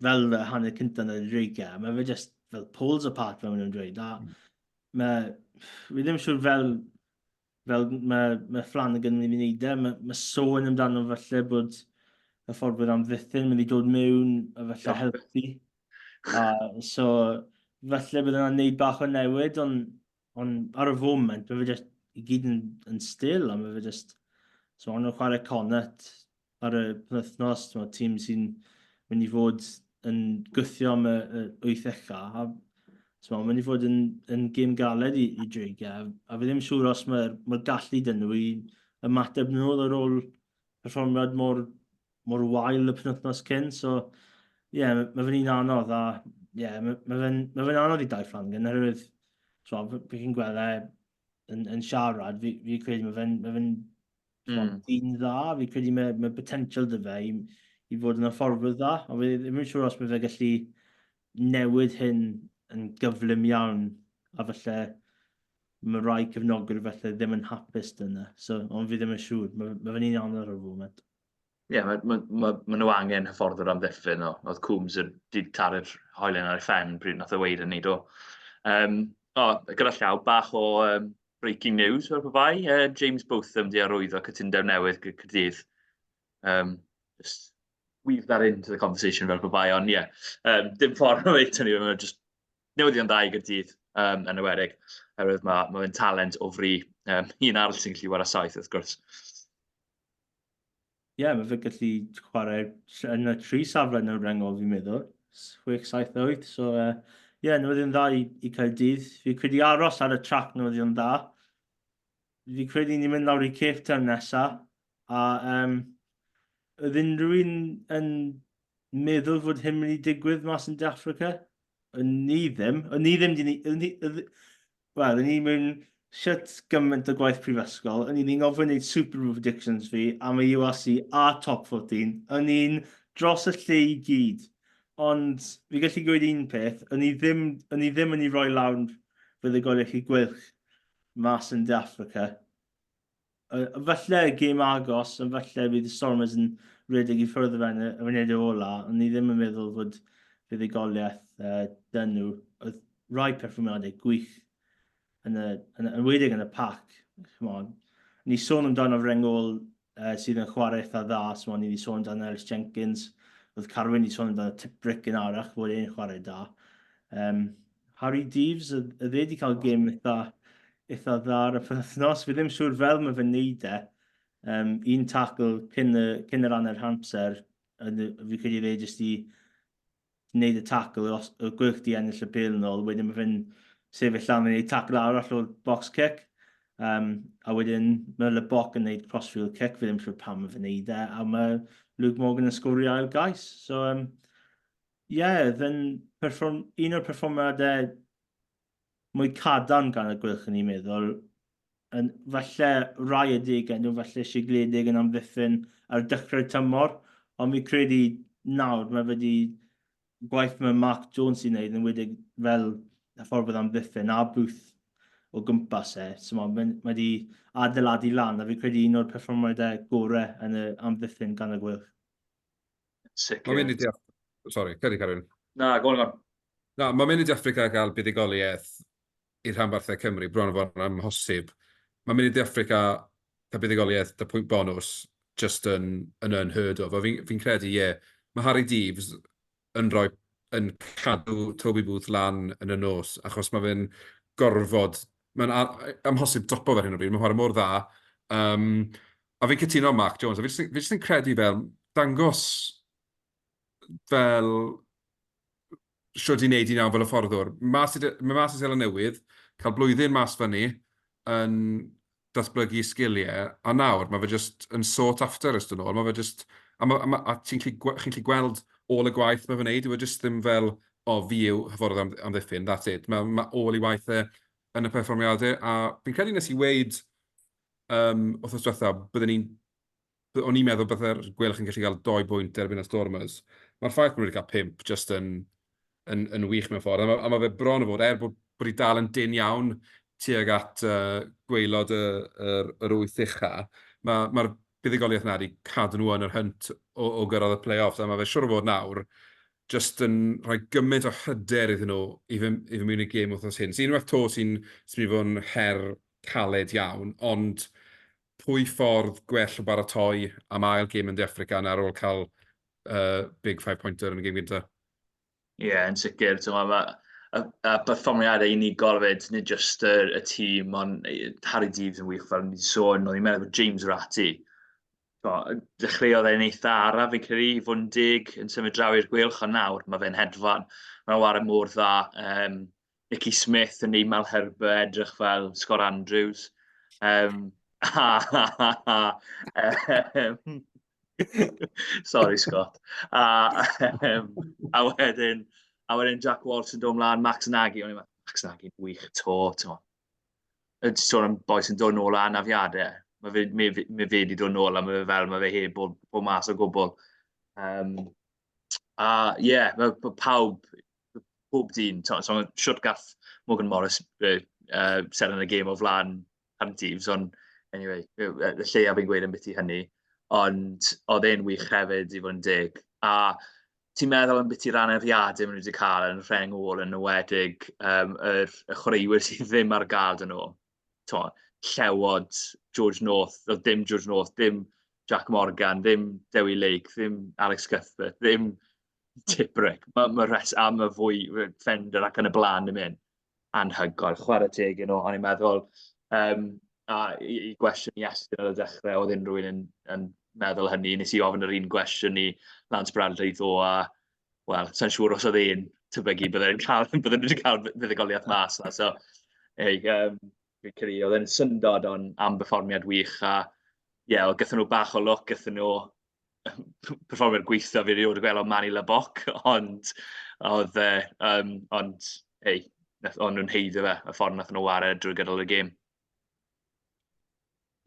fel y hanner cyntaf yn y dreigiau, mae fe just fel poles apart fel maen nhw'n dweud, a mae, fi ddim siŵr fel fel mae, mae Flanagan yn mynd i wneud e, mae, mae sôn amdano falle bod y ffordd bod amddiffyn mynd i dod mewn a falle helpu. A, so, falle bydd yna'n neud bach o newid, ond on, ar y foment, mae fe just i gyd yn, yn still, a mae fe just... So, maen nhw'n chwarae Connacht ar y penwythnos, timod, tîm sy'n mynd i fod yn gwthio am y, y wyth ucha, a timod, mae'n mynd i fod yn, yn gêm galed i, i Dreigiau, a, a fi ddim siŵr os mae'r mae gallu dyn nhw i ymateb nôl ar ôl perfformiad mor, mor wael y penwythnos cyn, so ie, yeah, mae fe'n un anodd, a ie, yeah, mae ma fe'n ma fe anodd i Dai Flanagan, oherwydd, so, fi chi'n gweld e yn, yn siarad, fi, fi credu mae fe'n ma fe mm. dyn dda, fi credu mae, mae potential dy fe i, i fod yn hyfforddwr dda, ond fi ddim yn siŵr os mae fe gallu newid hyn yn gyflym iawn, a falle mae rai cefnogwyr falle ddim yn hapus dyna. So, ond fi ddim yn siŵr. Mae, mae fe'n un anodd ar y foment. Ie, yeah, mae ma, ma, ma nhw angen hyfforddwr amddiffyn. O. Oedd Coombs wedi taro'r hoelen ar ei phen pryd nath e weud hynny, do. Um, o, gyda llaw, bach o um, breaking news fel pe bai, uh, James Botham di arwyddo cytundeb newydd gyda Caerdydd. Um, just weave that into the conversation fel pe bai, ond ie, yeah, um, dim ffordd o weud hynny, mae'n just newyddion dda i Gaerdydd um, yn ewedig, oherwydd mae ma fe'n talent o fri, um, un arall sy'n gallu wara saith wrth gwrs. Ie, yeah, mae fe gallu chwarae yn y tri safle yn y rengol, fi'n meddwl. 6, 7, 8. So, ie, uh, yeah, newyddion dda i, i Caerdydd. Fi credu aros ar y trac newyddion dda. Fi credu ni'n mynd lawr i Cape Town nesa. A um, oedd unrhyw un yn meddwl fod hyn mynd i digwydd mas yn De Africa? O'n ni ddim. O'n ni ddim di... Wel, o'n i mewn shit gymaint o gwaith prifysgol. O'n i'n gofyn wneud Super Bowl predictions fi am y URC a Top 14. O'n i'n dros y lle i gyd. Ond fi gallu gweud un peth, o'n i ddim, o'n i ddim yn ei roi lawr fuddugoliaeth i Gweilch mas yn De Affrica. Falle gêm agos, ond falle fydd y Stormers yn rhedeg i ffwrdd o fe yn y funudau ola, ond ni ddim yn meddwl fod fuddugoliaeth dyn nhw. Oedd rhai perfformiadau gwych yn y, yn, yn wedig yn y pac. Chymod, ni sôn amdano Rengol sydd yn chwarae eitha dda, so ni wedi sôn amdano Ellis Jenkins, oedd Carwyn wedi sôn amdano Tiprick yn arach, fod e'n chwarae da. Harri Deaves, oedd e wedi cael gêm eitha, eitha dda ar y penwythnos. Fi ddim siŵr fel mae fe'n neud e. Un tackle cyn, y, cyn yr hanner amser, fi credu fe jyst i wneud y tackle, os y gwych di ennill y bêl nôl, wedyn mae fe'n sefyll lan yn gwneud tackle arall o'r box kick. A wedyn mae Le Boc yn gwneud crossfield kick, fi ddim siŵr pam mae fe'n gwneud e, a mae Luke Morgan yn sgorio ail gais. So, Ie, oedd yn perfform... un o'r perfformiadau mwy cadarn gan y Gweilch o'n i'n meddwl. Yn, falle rai adegau nhw, falle sigledig yn amddiffyn ar dechrau'r tymor, ond fi credu nawr mae wedi gwaith mae Mark Jones i'n wneud yn wedi fel y ffordd oedd amddiffyn a Booth o gwmpas e. So mae, mae wedi adeiladu lan a fi credu un o'r perfformiadau gorau yn y amddiffyn gan y Gweilch. Sicr. Mae'n mynd i De Sorry, ceri Carwyn. Na, go on, go on. Na, mae'n mynd i De Affrica gael buddugoliaeth i'r rhanbarthau Cymru, bron o fod yn amhosib. Mae'n mynd i De Affrica cael buddugoliaeth da pwynt bonws just yn, yn unheard of. A fi'n fi credu, ie, yeah, mae Harri Deaves yn rhoi, yn cadw Toby Booth lan yn y nos, achos mae fe'n gorfod, mae'n amhosib dropo fe ar hyn o bryd, mae'n chwarae mor dda. Um, a fi'n cytuno Mark Jones, a fi jyst, fi jyst yn credu fel, dangos fel shwt i wneud i nawr fel hyfforddwr. Mas i, mae mas i Seland Newydd, cael blwyddyn mas fyny yn datblygu sgiliau, a nawr mae fe jyst yn sought after ers dod nôl. Mae fe jyst... A, ma, a, ma, a ti'n gallu, chi'n gallu gweld ôl y gwaith mae fe'n neud, yw e jyst ddim fel, o, fi yw hyfforddwr am, amddiffyn, that's it. Mae, ma ôl i waith e yn y perfformiadau, a fi'n credu nes i weud um, wythnos diwetha, byddwn ni'n o'n i'n meddwl byddai'r Gweilch yn gallu cael dou bwynt erbyn y Stormers. Mae'r ffaith bod nhw wedi cael pump jyst yn, yn, yn wych mewn ffordd. A mae, a mae fe bron o fod, er bod, bod hi dal yn dynn iawn tuag at uh, gwaelod y, yr, yr wyth ucha, mae'r ma buddugoliaeth yna wedi cadw nhw yn yr hynt o, o gyrraedd y play-offs, a mae fe siwr o fod nawr jyst yn rhoi gymaint o hyder iddyn nhw i fynd, i fynd mewn i'r gêm wythnos hyn. So unwaith to sy'n sy mynd i fod yn her caled iawn, ond pwy ffordd gwell o baratoi am ail gêm yn De Affrica na ar ôl cael uh, big five pointer yn y gêm gyntaf? Ie, yeah, yn sicr. Mae y, y perfformiadau unigol fyd, nid jyst y, y tîm, ond Harri Deaves yn wych fel ni wedi sôn, o'n i'n meddwl bod James Ratty, bo, dechreuodd e'n eitha araf fi'n credu, i fod yn deg, yn symud draw i'r Gweilch, ond nawr mae fe'n hedfan. Mae'n ware mor dda. Um, Nicky Smith yn neud Malherbe edrych fel Scott Andrews. Um, um, sorry Scott. A, um, a wedyn, a wedyn Jack Walsh yn dod mlaen, Max Nagy, o'n i'n meddwl, Max Nagy'n wych to, to. Ti'n sôn am boi sy'n dod nôl o anafiadau. Mae fe, mae fe, mae fe wedi dod nôl a mae fe fel, mae fe heb bod, bod mas o gwbl. Um, a ie, yeah, mae, mae pawb, pob dyn, so, so shwt gath Morgan Morris uh, seren y gêm o flaen Hunt ond anyway, y lleia fi'n gweud ambiti hynny, ond oedd e'n wych hefyd i fod yn deg. A ti'n meddwl ambiti'r anafiadau maen nhw wedi cael yn rheng ôl yn enwedig um, yr, y chwaraewyr sydd ddim ar gael dyn nhw. T'mo, Llewod, George North, oedd dim George North, dim Jack Morgan, ddim Dewi Lake, ddim Alex Cuthbert, ddim Tipuric. Mae ma res, a mae fwy Fender ac yn y blaen yn mynd anhygoel. Chwarae teg i nhw, o'n i'n meddwl. Um, a i, i gwestiwn i Estyn ar y dechrau, oedd unrhyw un yn, yn meddwl hynny. Nes i ofyn yr un gwestiwn i Lance Bradley ddo, a wel, sa'n siŵr os oedd e'n tebygu bydde'n cael, bydden nhw wedi cael fuddugoliaeth mas na. So, hey, um, fi'n credu oedd e'n syndod on, am berfformiad wych a ie, yeah, gathon nhw bach o lwc, gathon nhw perfformiad gweithio fi erioed gweld o Manny Leboc, ond oedd e, um, ond ei, o'n nhw'n heiddo fe, y ffordd nath nhw wario drwy gydol y gêm.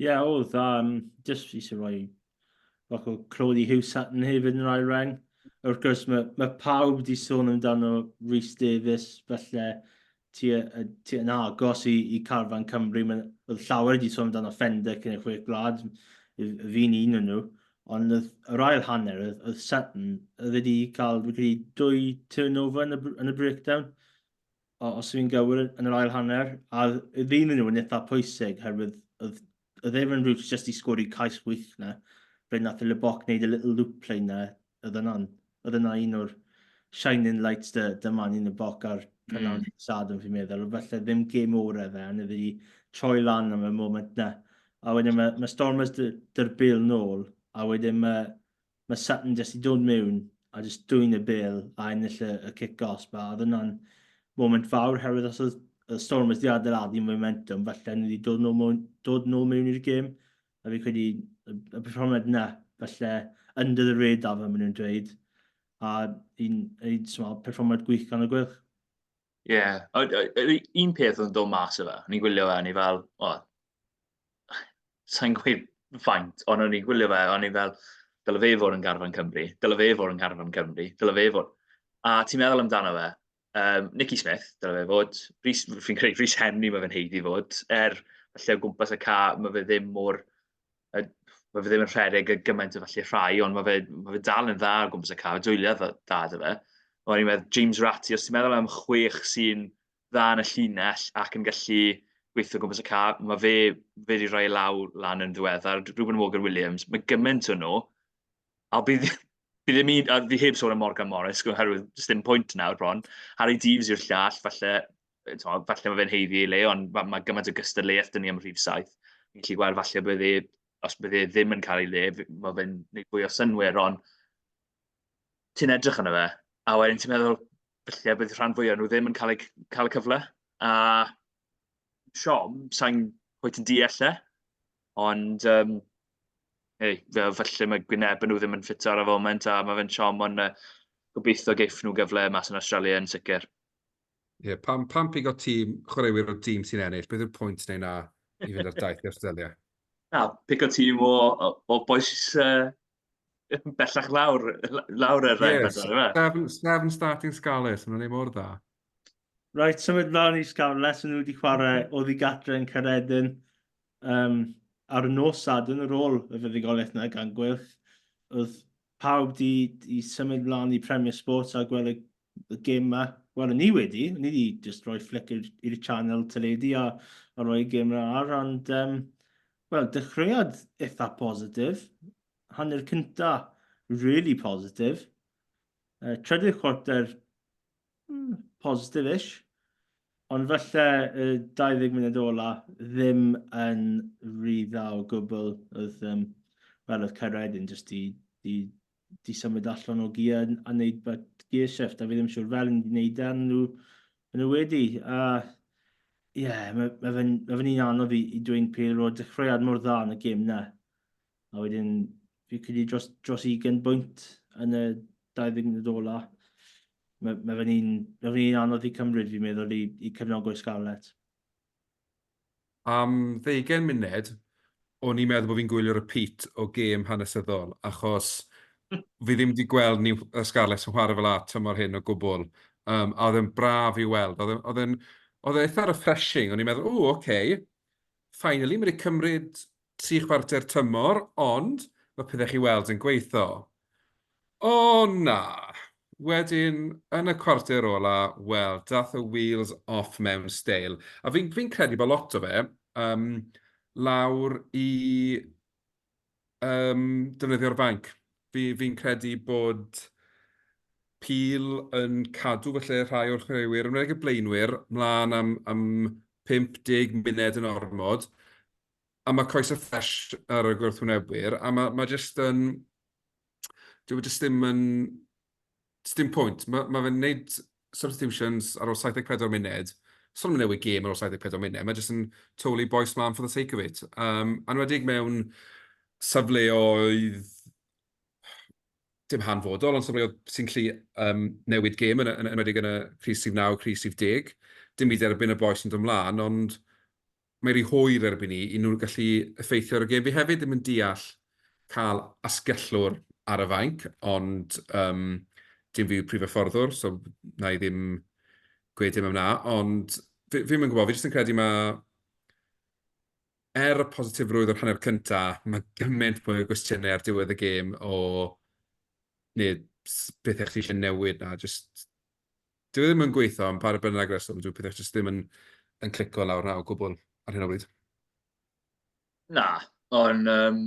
Ie, yeah, oedd, um, just eisiau rhoi bach o clod i Hugh Sutton hefyd yn rhai reng. Wrth gwrs, mae, mae pawb wedi sôn amdano Rhys Davies, felly ti, ti yn agos i, i carfan Cymru. Mae, oedd llawer wedi sôn amdano Fender cyn y chwe gwlad, fi'n un o'n nhw. Ond oedd yr ail hanner, oedd, oedd Sutton, oedd wedi cael, wedi credu, dwy turnover yn y, yn y breakdown, o, os fi'n gywir, yn yr ail hanner. A oedd un o'n nhw yn eitha pwysig, herwydd oedd, oedd Evan Roots jyst i sgori cais wych na, ble nath y Leboc wneud y little loop play na, oedd yna'n, oedd yna un o'r shining lights dy, dy man yn y boc ar prynhawn mm. Sadwrn fi'n meddwl, felly ddim gêm orau fe, ond iddi troi lan am y moment na. A wedyn mae, mae Stormers dy'r bil nôl, a wedyn mae, mae Sutton jyst i dod mewn a jyst dwy'n y bil a ennill y, y kick-off. A oedd yna'n moment fawr, herwydd os oedd y Stormers di adeiladu momentum, felly ni wedi dod nôl, dod nôl mewn i'r gêm. A fi credu y, y perfformiad yna, falle under the radar fel maen nhw'n dweud, a un, un small, perfformiad gwych gan y Gweilch. Ie, yeah. Un peth oedd yn dod mas o fe, o'n i'n gwylio fe, o'n i fel, o, sa'n gweud faint, ond o'n i'n gwylio fe, o'n i fel, dyle fe fod yn garfan Cymru, dyle fe fod yn garfan Cymru, dyle fe fod. A ti'n meddwl amdano fe, Um, Nicky Smith, dyle fe fod. Rhys, fi'n credu Rhys Henry mae fe'n heiddi fod. Er, falle o gwmpas y ca, mae fe ddim mor... Uh, mae fe ddim yn rhedeg y gymaint o falle rhai, ond mae fe, mae fe dal yn dda o gwmpas y ca, dwyliau dda da fe. O'n i'n meddwl, James Ratty, os ti'n meddwl am chwech sy'n dda yn y llinell ac yn gallu gweithio gwmpas y ca, mae fe, fe wedi rhoi law lan yn ddiweddar. Reuben Morgan Williams, mae gymaint o nhw. A bydd, bydd ddim un, a fi heb sôn am Morgan Morris, oherwydd does dim pwynt nawr bron. Harry Deaves yw'r llall, falle, t'mo, falle mae fe'n haeddu ei le, ond mae, mae gymaint o gystadleuaeth dyn ni am rhif saith. Ni'n gallu gweld falle bydd e, os bydd e ddim yn cael ei le, mae fe'n gwneud fwy o synnwyr, ond ti'n edrych arno fe, a wedyn ti'n meddwl, falle bydd rhan fwyaf nhw ddim yn cael, eu, cael y cyfle. A siom, sa'n cweit yn deall e, ond um, hey, fel falle mae gwynebau nhw ddim yn ffito ar y foment a mae fe'n siom, ond uh, gobeithio geiff nhw gyfle mas yn Australia yn sicr. Ie, yeah, pam, pam pigo tîm, chwaraewyr o dîm sy'n ennill, beth yw'r pwynt neu na i fynd ar daith i Australia? Na, pigo tîm o, o, o bois uh, bellach lawr, lawr yr yes, seven, seven starting Scarlets, maen nhw'n ei mor dda. Right, symud mlaen i Scarlets, maen nhw wedi chwarae oddi gatre yn Caeredin um, ar y nos Sadwrn ar ôl y fuddugoliaeth yna gan Gweilch. Oedd pawb di, di symud mlaen i Premier Sports a gweld y, y gêm yma. Wel, o'n i wedi, o'n i wedi just rhoi flick i'r channel teledu a, a rhoi gêm yma ar, ond, um, wel, dechreuad eitha positif. Hanner cynta, really positif. Uh, trydydd chwarter, mm, positive-ish. Ond falle y 20 munud ola ddim yn rhy dda o gwbl. Oedd, um, wel, oedd Caeredin jyst di, di, di symud allan o gear a wneud but gear shift, a fi ddim siŵr fel yn wneud e, nhw, nhw wedi. A ie, yeah, mae ma fe'n ma fe un anodd i, i dweud pil roedd dechreuad mor dda yn y gêm na. A wedyn, fi credu dros, dros 20 bwynt yn y 20 munud ola. Mae, mae fe'n un, mae fe'n un anodd i cymryd, fi'n meddwl, i, i cefnogwyr Scarlets. Am ddeugain munud, o'n i'n meddwl bod fi'n gwylio repeat o gêm hanesyddol, achos fi ddim wedi gweld ni, y Scarlets yn chwarae fel 'a tymor hyn o gwbl. Um, a oedd e'n braf i weld. Oedd e'n oedd e'n eitha refreshing. O'n i'n meddwl, o, oce, okay, finally, mae wedi cymryd tri chwarter tymor, ond mae pethau chi weld yn gweithio. O na! Wedyn, yn y cwarter ola, wel, dath y wheels off mewn steil. A fi'n fi credu bod lot o fe um, lawr i um, defnyddio'r fainc. Fi, fi'n credu bod Peel yn cadw falle rhai o'r chwaraewyr, yn enwedig y blaenwyr, mlaen am, am 50 munud yn ormod, a mae coesau ffresh ar y gwrthwynebwyr, a mae, mae jyst yn... Dyw e jyst ddim yn... Does dim pwynt. Mae, mae fe'n gwneud substitutions ar ôl 74 munud. Sôn am newid gêm ar ôl 74 munud. Mae jyst yn totally bois mlaen for the sake of it. Um, anwedig mewn safleoedd dim hanfodol, ond safleoedd sy'n gallu um, newid gêm, yn, yn, enwedig yn y crys rhif 9, crys rhif 10. Dim byd erbyn y bois yn dod mlaen, ond mae rhy hwyr erbyn ni i nhw gallu effeithio ar y gêm. Fi hefyd ddim yn deall cael asgellwr ar y fainc, ond um, dim fi yw'r prif hyfforddwr, so na i ddim... gweud dim am 'na, ond fi fi'm yn gwybod, fi jyst yn credu ma', er y positifrwydd o'r hanner cynta, ma' gymaint mwy o gwestiynau ar diwedd y gêm o neu bethau chdi eisiau newid na, jyst dyw e ddim yn gweithio am pa bynnag reswm, dyw pethau jyst ddim yn yn clico lawr na o gwbl ar hyn o bryd. Na, ond um,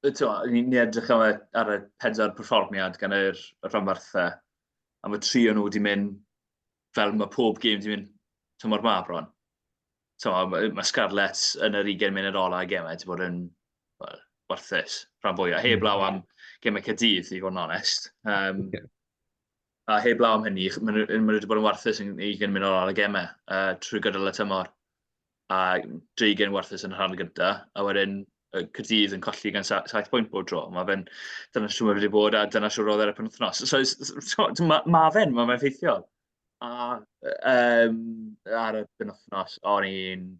ni'n ni edrych am y, ar y pedwar perfformiad gan yr, y rhanbarthau, a mae tri o'n nhw wedi mynd fel mae pob gêm wedi mynd tymor ma bron. Tymor, mae, mae Scarlets yn yr 20 munud ola y gemau wedi bod yn well, warthus, rhan fwyaf. Heb law am gemau Caerdydd, i fod yn onest. Um, yeah. A heb law am hynny, maen nhw, maen nhw wedi bod yn warthus yn 20 munud ola y gemau uh, trwy gydol y tymor. A deugain warthus yn y rhan gynta, a wedyn Caerdydd yn colli gan 7 pwynt bob tro. Mae fe'n, dyna siwr mae wedi bod a dyna siwr oedd e ar y penwythnos. So, so, so mae ma fe'n, mae fe'n ffeithiol. A um, ar y penwythnos, o'n i'n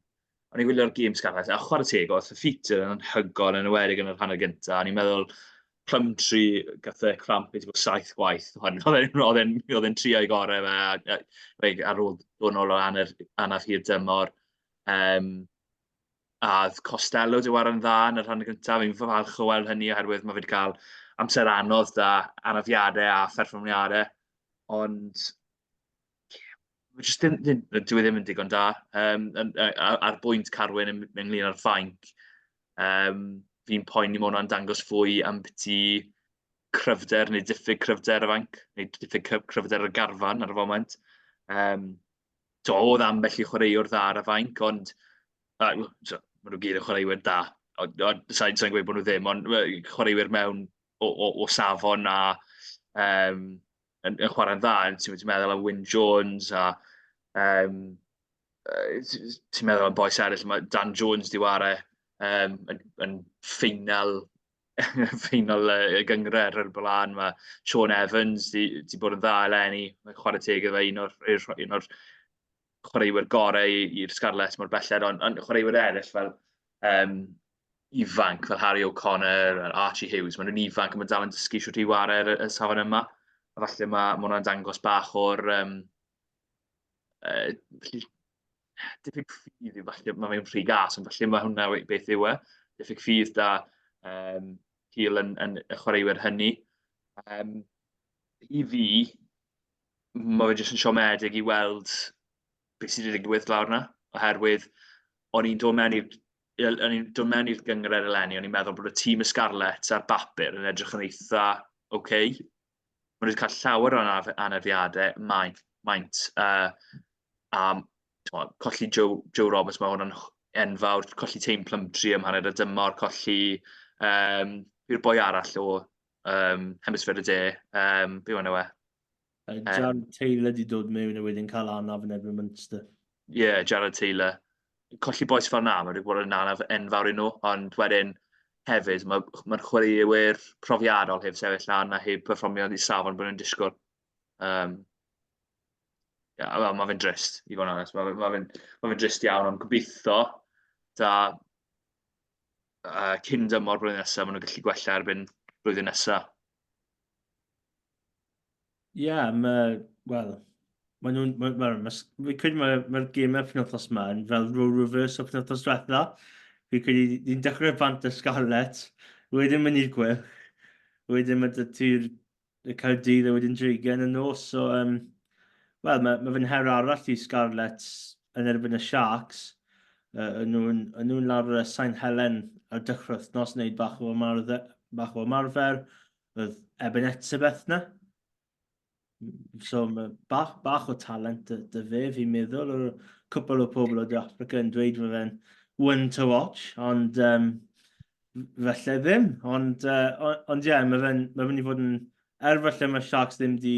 o'n i'n gwylio'r gêm Scarlets, a chwarae teg, oedd y ffeature yn anhygoel yn enwedig yn yr hanner gyntaf. O'n i'n meddwl, Plumtree gath e cramp wedi bod saith gwaith. Oedd e'n oedd e'n oedd e'n trio ei gorau fe, a, a, ar ôl dod nôl o anaf, anaf hir dymor. Um, a oedd Costello wedi waro'n dda yn y rhan gyntaf. Fi'n falch o weld hynny oherwydd mae fe wedi cael amser anodd da anafiadau a pherfformiadau. Ond Mae jyst ddim, ddim, dyw e ddim yn digon da. Um, ar bwynt Carwyn ynglyn â'r fainc, um, fi'n poeni mae hwnna'n dangos fwy am byti cryfder neu diffyg cryfder y fainc, neu diffyg cryfder y garfan ar y foment. Um, so, oedd ambell i chwaraewr dda ar y fainc, ond uh, so, maen nhw gyd yn chwaraewyr da. Ond, ond sa'n sa gweud bod nhw ddim, ond chwaraewyr mewn o, o, o safon a um, yn, yn chwarae'n dda. Ti'n ti meddwl am Wyn Jones a um, ti'n meddwl am boes eraill, mae Dan Jones di ware um, yn, yn ffeinal ffeinal y gyngred ar y blaen. Mae Sean Evans di, di bod yn dda eleni. Mae'n chwarae teg iddo fe, un o'r, un o'r chwaraewyr gorau i'r Scarlets mor belled, ond, ond chwaraewyr eraill fel um, ifanc, fel Harry O'Connor, Archie Hughes, maen nhw'n ifanc a maen dal yn dysgu shwt i ware ar y, y safon yma. A falle mae, ma hwnna'n dangos bach o'r um, uh, diffyg ffydd yw falle, mae fe'n rhy gas, ond falle mae hwnna beth yw e. Diffyg ffydd da um, Peel yn, yn y chwaraewyr hynny. Um, I fi, mae fe jyst yn siomedig i weld beth sydd wedi digwydd lawr 'na, oherwydd o'n i'n dod mewn i'r o'n i'n dod mewn i'r gynghrair eleni, o'n i'n meddwl bod y tîm y Scarlets ar bapur yn edrych yn eitha ok. Maen nhw wedi cael llawer o anaf anafiadau, maint, maint uh, a tmo, colli Joe, Joe Roberts, mae hwnna'n enfawr, colli Tame Plumtree am hanner y dymor, colli um, yw'r boi arall o um, Hemisffer y De, um, be yw enw e? Jared Taylor di dod mewn a wedyn cael anaf yn erbyn Munster. Ie, yeah, Jared Taylor. Colli boes fel na, mae wedi bod yn anaf enfawr i nhw, ond wedyn hefyd mae'r mae chwaraewyr profiadol heb sefyll lan a heb perfformio i safon bod nhw'n disgwyl. Um, yeah, well, mae fe'n drist, i fod yn onest. Mae ma fe'n ma fe drist iawn, ond gobeithio da uh, cyn dymor blwyddyn nesaf, maen nhw'n gallu gwella erbyn blwyddyn nesaf. Ie, yeah, mae, wel, mae nhw'n, mae, mae, ma, fi'n credu mae'r ma gemau penwythnos yma yn fel role reverse o penwythnos diwetha. Fi'n credu ni'n dechrau bant y Scarlets, wedyn mynd i'r Gweilch, wedyn mae dy ti'r y Caerdydd a wedyn Dreigiau yn y nos. So, um, wel, mae, mae fe'n her arall i Scarlets yn erbyn y Sharks. Uh, yn nhw'n nhw lawr y Sain Helen ar dechrau wythnos, wneud bach o ymarfer, bach o ymarfer. Oedd Eben Etzebeth na. So mae bach, bach o talent dy, dy fe, fi'n meddwl. O'r cwpl o pobl o De Africa yn dweud mae fe'n one to watch, ond um, felly ddim. Ond, uh, ond ie, yeah, mae fe'n mae fe'n i fod yn... Er falle mae Sharks ddim di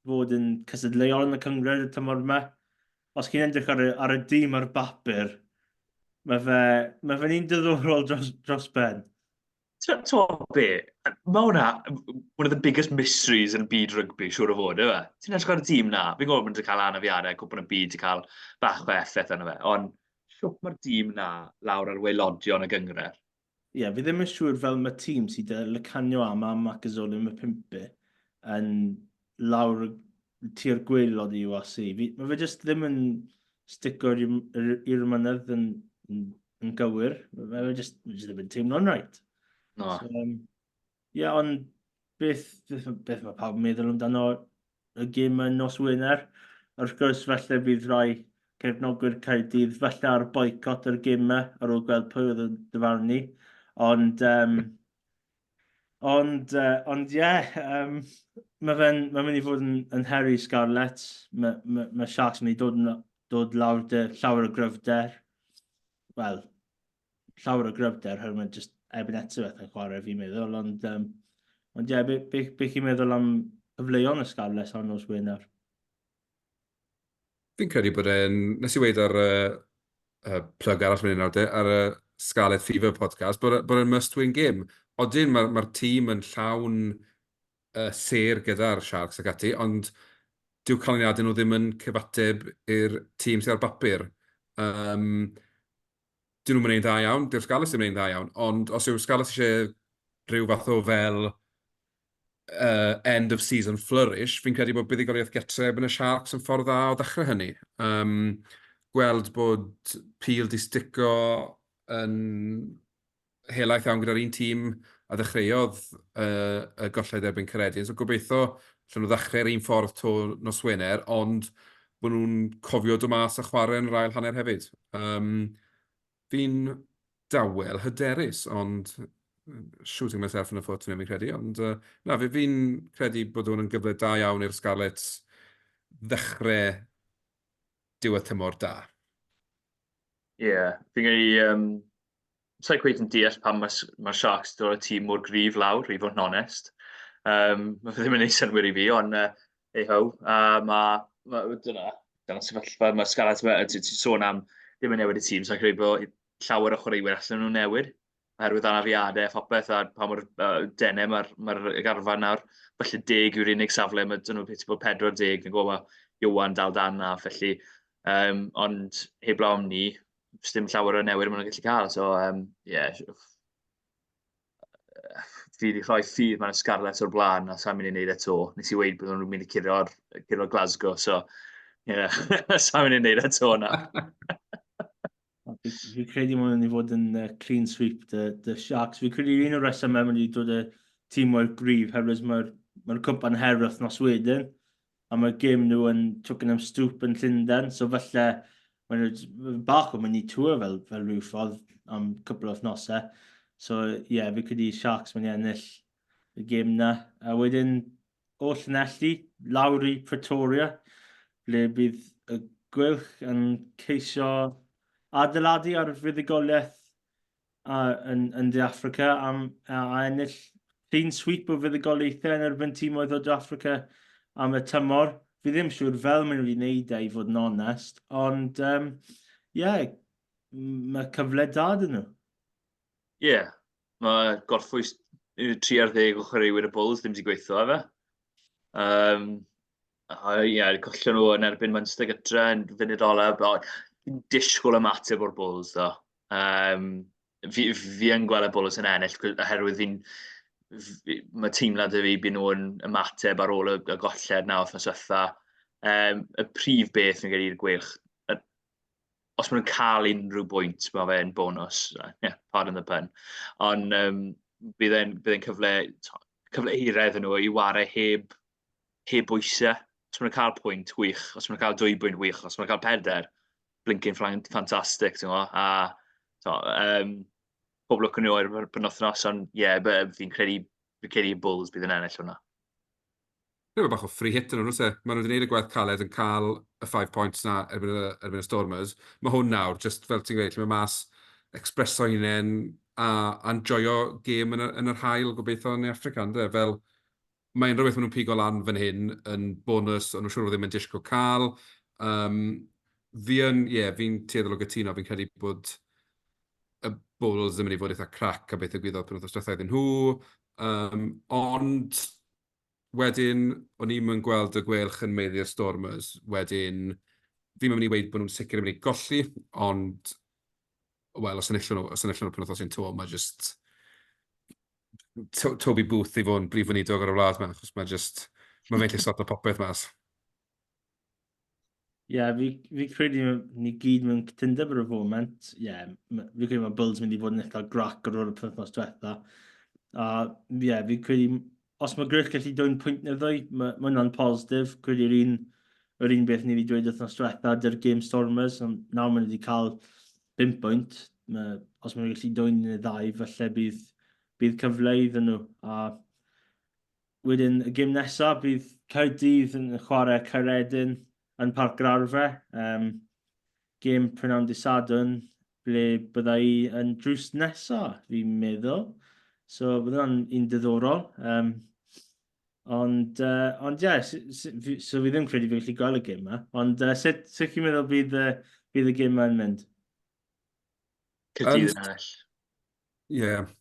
fod yn cystadleuol yn y cynghrair y tymor yma, os chi'n edrych ar y, ar y dîm ar bapur, mae fe, mae fe'n un diddorol dros, dros ben. Ti'n be, mae hwnna one of the biggest mysteries yn byd rygbi, siŵr o fod, yw e? Ti'n edrych ar y tîm na, fi'n gwybod bod nhw wedi cael anafiadau, cwpan y byd wedi cael bach o effaith arno fe, ond shwt mae'r dîm na lawr ar waelodion y gynghrair? Ie, yeah, fi ddim yn siŵr fel mae tîm sydd â Lukhanyo Am a Makazole Mapimpi yn lawr tu'r gwaelod i URC. Fi, mae fe jyst ddim yn stico i'r mynydd yn, yn, yn gywir. Mae fe jyst, mae jyst ddim yn teimlo'n rhaid. No. So, yeah, ond beth, beth, beth mae pawb yn meddwl amdano y gêm yn nos Wener? Wrth gwrs, falle bydd rhai cefnogwyr Caerdydd falle ar boicot yr gêm yma ar ôl gweld pwy oedd yn dyfarnu. Ond, um, ond, ond ie, yeah, mae fe'n ma mynd i fod yn, yn her i Scarlets. Mae ma, ma Sharks yn mynd i dod, dod lawr dy llawer o gryfder. Wel, llawer o gryfder, oherwydd mae jyst Eben Etzebeth yn chwarae fi'n meddwl, ond um, ond ie, yeah, be, be, be chi'n meddwl am cyfleon y Scarlets ar nos Wener? Fi'n credu bod e'n... Nes i weud ar y uh, plug arall fan hyn nawr de, ar y Scarlet Fever podcast, bod, e, bod e'n must-win game. Odyn, mae'r ma tîm yn llawn uh, sêr gyda'r Sharks ac ati, ond dyw canlyniadau nhw ddim yn cyfateb i'r tîm sydd ar bapur. Um, dyn nhw'n mynd dda iawn, dyw'r Scarlets ddim yn dda iawn, ond os yw'r Scarlets eisiau rhyw fath o fel end of season flourish, fi'n credu bod buddugoliaeth getre erbyn y Sharks yn ffordd dda o ddechrau hynny. Um, gweld bod Peel di stico yn helaeth iawn gyda'r un tîm a ddechreuodd uh, y golled erbyn Caeredin. So gobeithio allan nhw ddechrau'r un ffordd to nos Wener, ond bod nhw'n cofio dod mas a chwarae yn yr ail hanner hefyd. Um, fi'n dawel, hyderus, ond shooting myself in the foot, fi'n credu. Ond uh, na, fi, fi'n credu bod hwn yn gyfle da iawn i'r Scarlets ddechrau diwedd tymor da. Ie, yeah, fi'n credu... Um, Sa i'n cweit yn deall pam mae, mae Sharks dod o'r tîm mor gryf lawr, i fod yn onest. Um, mae fe ddim yn ei synwyr i fi, ond uh, ei ho. Uh, mae, ma, dyna, dyna sefyllfa, mae Scarlett, ti'n sôn am ddim yn newid y tîm, sa'n credu bod llawer o chwaraewyr allan nhw'n newid, oherwydd anafiadau a phopeth, a pa mor uh, denau mae'r ma garfan nawr. Felly deg yw'r unig safle, mae dyn nhw beth bod 40, fi'n gwybod mae Iwan dal dan na, felly, um, ond heblaw am ni, dim llawer o newid maen nhw'n gallu cael, so um, yeah, fi wedi rhoi ffydd mewn y Scarlets o'r blaen a sa'n mynd i wneud e to. Nes i weud bod nhw'n mynd i curo'r curo Glasgow, so yeah, sa'n mynd i wneud e to na. Fi credu mae'n mynd i fod yn uh, clean sweep the, the Sharks. Fi credu un o'r resymau mae'n mynd i dod y tîm o'r grif, herwydd mae'r mae cwpan her wythnos wedyn a mae'r gêm nhw yn Twickenham Stoop yn Llundain, so falle maen nhw bach o mynd i tour fel, fel rhyw ffordd am cwpl o wythnosau. So ie, yeah, fi credu Sharks mynd i ennill y gêm na. A wedyn o Llanelli, lawr i Pretoria, ble bydd y Gweilch yn ceisio adeiladu ar fuddugoliaeth a, yn, yn De Affrica am, a, a ennill clean sweep o fuddugoliaethau yn erbyn tîmoedd o De Affrica am y tymor. Fi ddim siŵr fel maen nhw wedi gwneud e, i fod yn onest, ond um, yeah, mae cyfle da dyn nhw. Ie, yeah, mae gorffwys 3 ar 10 o chwaraewyr y Bulls ddim wedi gweithio efe. Um, a ie, yeah, collon nhw yn erbyn Munster gytre yn funud olaf. Fi'n disgwyl ymateb o'r Bulls, ddo. Um, fi, fi yn gweld y Bulls yn ennill, oherwydd fi'n... Fi, mae teimlad y fi byd nhw'n ymateb ar ôl y, y golled na wythnos diwetha. Um, y prif beth fi'n credu i'r Gweilch, os maen nhw'n cael unrhyw bwynt, mae fe'n bonus. Yeah, pardon the pun. Ond um, bydd e'n bydd e'n cyfle, cyfle hirau iddyn nhw i wario heb, heb bwysau. Os maen nhw'n cael pwynt, wych. Os maen nhw'n cael dwy bwynt, wych. Os maen nhw'n cael peder, blinking ffantastig, ti'n gwybod? A to, um, pob lwc yn nhw ar y penwythnos, ond ie, yeah, fi'n credu, fi'n credu Bulls bydd yn ennill hwnna. Rhyw bach o free hit yn nhw, se? Maen nhw wedi gwneud y gwaith caled yn cael y five points na erbyn y, erbyn y Stormers. Mae hwn nawr, just fel ti'n gweud, lle mae mas expreso hunain a, a enjoyo gêm yn, y, yn yr haul gobeithio yn Africa, ynddo? Fel, mae unrhyw beth maen nhw'n pigo lan fan hyn yn bonus, ond nhw'n siŵr o ddim yn disgwyl cael. Um, fi yn, ie, yeah, fi'n tueddol o gytuno, fi'n credu bod y Bulls yn mynd i fod eitha crac a beth ddigwyddodd penwythnos diwetha iddyn nhw. Um, ond wedyn, o'n i'm yn gweld y Gweilch yn maeddu'r Stormers. Wedyn, fi'm yn mynd i weud bod nhw'n sicr yn mynd i golli, ond, wel, os enillon nhw, os enillon nhw penwythnos hyn 'to, mae jyst Toby Booth i fod yn brif weinidog ar y wlad 'ma, achos mae jyst, mae fe'n gallu sorto popeth mas. Ie, yeah, fi, fi credu ni gyd mewn cytundeb ar y foment. Ie, yeah, fi credu mae Bulls mynd i fod yn eitha grac ar ôl y penwythnos diwetha. A ie, yeah, fi credu, os mae Griff gallu dwyn pwynt neu ddwy, mae, mae hwnna'n positif. Credu'r un, yr un beth ni wedi dweud wythnos diwetha dy'r Game Stormers, ond nawr maen nhw wedi cael 5 pwynt. Mae, os maen nhw'n gallu dwyn neu ddau, falle bydd, bydd cyfle iddyn nhw. A Wedyn y gêm nesaf bydd Caerdydd yn chwarae Caeredin yn Parc yr Arfau. Um, gêm prynawn dy Sadwrn ble bydda i yn drws nesaf, fi'n meddwl. So bydd hwnna'n un diddorol. Um, ond, uh, ond ie, yeah, so, so fi ddim credu fi gallu gweld y gêm yma. Ond uh, sut, sut chi'n meddwl bydd, uh, bydd y gêm yma'n mynd? Caerdydd yn ennill. Ie. Yeah.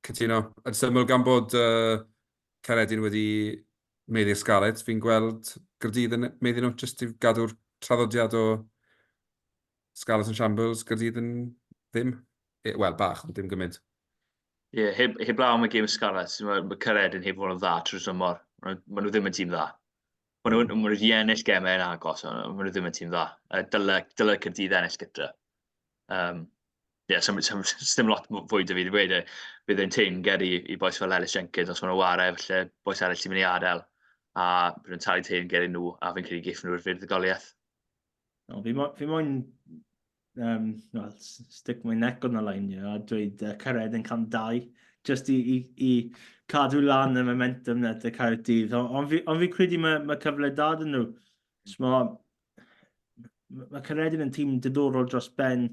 Cytuno. Yn syml gan bod uh, Caeredin wedi meiddi'r Scarlets, fi'n gweld Gaerdydd yn meiddi nhw jyst i gadw'r traddodiad o Scarlets yn shambles, Gaerdydd yn ddim. E, Wel, bach, ond dim gymaint. Ie, yeah, heb, heb law am y gêm Scarlets, mae, mae Caeredin heb fod yn dda trwy'r tymor. Maen nhw ddim yn tîm dda. Maen nhw, maen nhw wedi ennill gemau yn agos, ond maen nhw ddim yn tîm dda. Dyle, dyle Caerdydd ennill gyda. Um, yeah, so, so, so, dim lot fwy 'da fi i ddweud. Bydd e'n teyrnged i, i bois fel Ellis Jenkins os maen nhw'n ware, falle bois eraill sy'n mynd i adael. A bydd nhw'n talu teyrnged i nhw, a fi'n credu geiff nhw'r fuddugoliaeth. No, fi, mo, fi moyn um, well, stick my neck on the line here, a dweud uh, Caeredin 102, just i, i, i cadw lan y momentum na dy Caerdydd. Ond on fi, on fi credu mae, mae cyfle da dyn nhw. So, mae Caeredin yn tîm diddorol dros ben.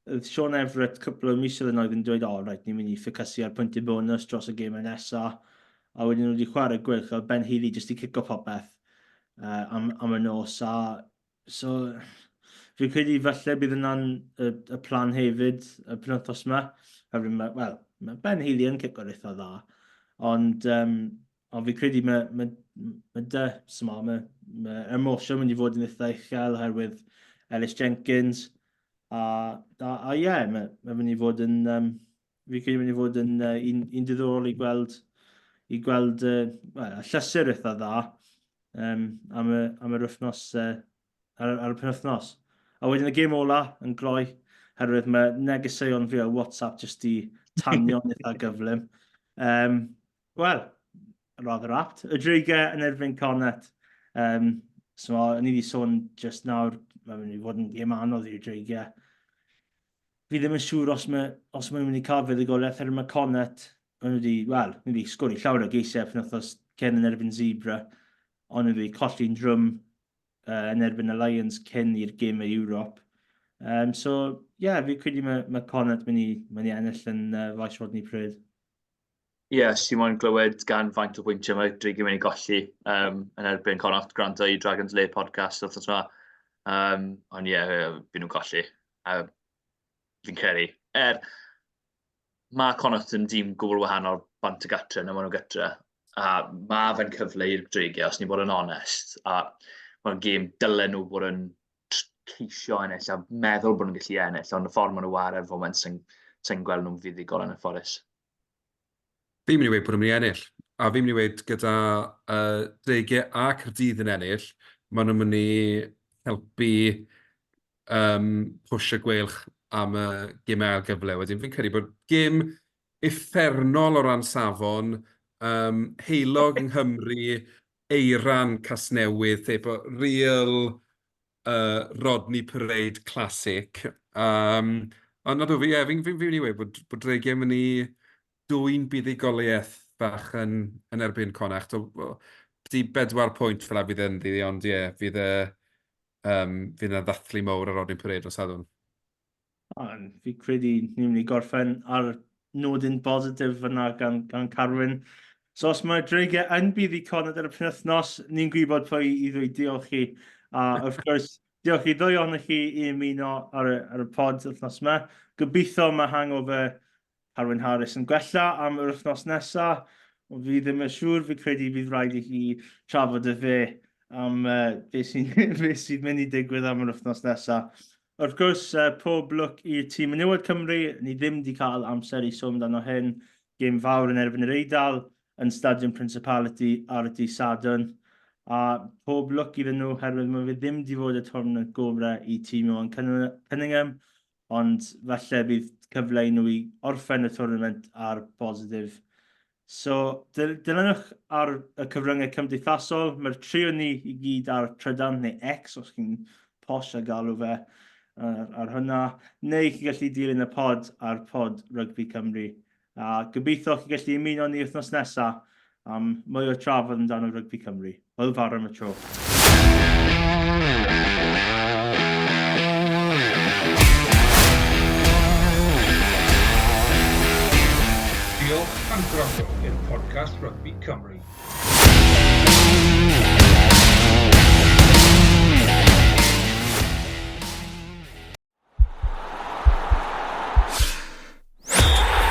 Oedd Sean Everett cwpl o misoedd yn oedd yn dweud, o, oh, reit, ni'n mynd i ffocysu ar pwyntiau bonus dros y gemau nesaf. A wedyn nhw wedi chwarae gwych, a Ben Healy jyst i cico popeth uh, am, am y nos. A so, fi'n credu falle bydd yna'n y, y plan hefyd y penwythnos yma. Oherwydd mae, wel, mae Ben Healy yn cico'r eitha dda. Ond um, Ond fi'n credu mae, mae, mae dy, sma, mae, mae emosiwn mynd i fod yn eitha uchel oherwydd Ellis Jenkins. A, a, a ie, yeah, mae, mae mynd i fod yn, um, fi'n credu mynd i fod yn uh, un, un diddorol i gweld, i gweld uh, well, y llysur eitha dda um, am, y, am yr wythnos, uh, ar, ar y penwythnos. A wedyn y gêm ola yn gloi, herwydd mae negeseuon fi ar WhatsApp jyst i tanio'n eitha gyflym. Um, Wel, rather apt. Y Dreigiau yn erbyn Connacht. Um, so, ni wedi sôn just nawr, mae'n mynd i fod yn gêm anodd i'r Dreigiau. Fi ddim yn siŵr os mae, os mae'n mynd i cael fuddugoliaeth, herwydd mae Connacht, maen nhw wedi, wel, nhw wedi sgori llawer o geisiau penwythnos cyn yn erbyn Zebra, ond nhw wedi colli'n drwm uh, yn erbyn y Lions cyn i'r gêm y Ewrop. Um, so, ie, yeah, fi credu mae, mae Connacht mynd i, mynd i ennill yn uh, faes Rodney Parade. Ie, yeah, os ti moyn glywed gan faint o bwyntiau mae Dreigiau mynd i golli um, yn erbyn Connacht, gwrando i Dragons Lair podcast wrth yma. Um, ond ie, yeah, byd nhw'n colli. A fi'n credu. Er, mae Connacht yn dîm gwbl wahanol bant y gatre na maen nhw gytre. A mae fe'n cyfle i'r Dreigiau, os ni'n bod yn onest. A mae'n gêm dylen nhw bod yn ceisio ennill a meddwl bod nhw'n gallu ennill, ond y ffordd maen nhw'n ware'r foment sy'n sy gweld nhw'n fuddugol yn y fforus. Fi'n mynd i weud bod nhw'n mynd i ennill. A fi'n mynd i weud gyda uh, Dreigiau a Caerdydd yn ennill, maen nhw'n mynd i helpu um, pwsh y gweilch am y gemau ail gyfle. Wedyn fi'n credu bod gêm uffernol o ran safon, um, heulog yng Nghymru, Eiran, Casnewydd, efo real uh, Rodney Parade classic. Um, ond nadw, fi, yeah, fi'n fi, fi mynd i weud bod, bod Dreigiau mynd i dwyn buddugoliaeth bach yn, yn erbyn Connacht. O, di bedwar pwynt fel a fydd yn ddi, ond ie, yeah, fydd e, um, fydd yna ddathlu mawr ar Rodney Parade o Sadwrn. Ond fi credu ni'n mynd i gorffen ar nodyn bositif fyna gan, gan Carwyn. So os mae Dreigiau yn bydd i Connacht ar y penwythnos, ni'n gwybod pwy i ddweud diolch i. A wrth gwrs, diolch i ddwy ohonych chi i ymuno ar y, ar y pod wythnos yma. Gobeithio mae hangover Carwyn Harris yn gwella am yr wythnos nesaf. Ond fi ddim yn siŵr, fi credu bydd rhaid i chi trafod y fe am uh, beth sy'n be sy mynd i digwydd am yr wythnos nesaf. Wrth gwrs, uh, pob lwc i'r tîm menywod Cymru. Ni ddim wedi cael amser i sôn amdano hyn. Gêm fawr yn erbyn yr Eidal yn Stadiwm Principality ar y dydd Sadwrn. A pob lwc iddyn nhw, herwydd mae fe ddim wedi fod y tournament gorau i tîm Ioan Cunningham, ond falle bydd cyfle i nhw i orffen y tournament ar bositif. So, dilynwch ar y cyfryngau cymdeithasol, mae'r tri o ni i gyd ar Trydan neu X, os chi'n posh a galw fe ar, ar hwnna, neu chi'n gallu dilyn y pod ar pod Rygbi Cymru. A gobeithio chi'n gallu ymuno ni wythnos nesaf am mwy o trafod amdano Rygbi Cymru. Hwyl fawr am y tro. Diolch am gwrando i'r podcast Rygbi Cymru.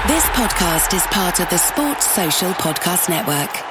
This podcast is part of the Sports Social Podcast Network.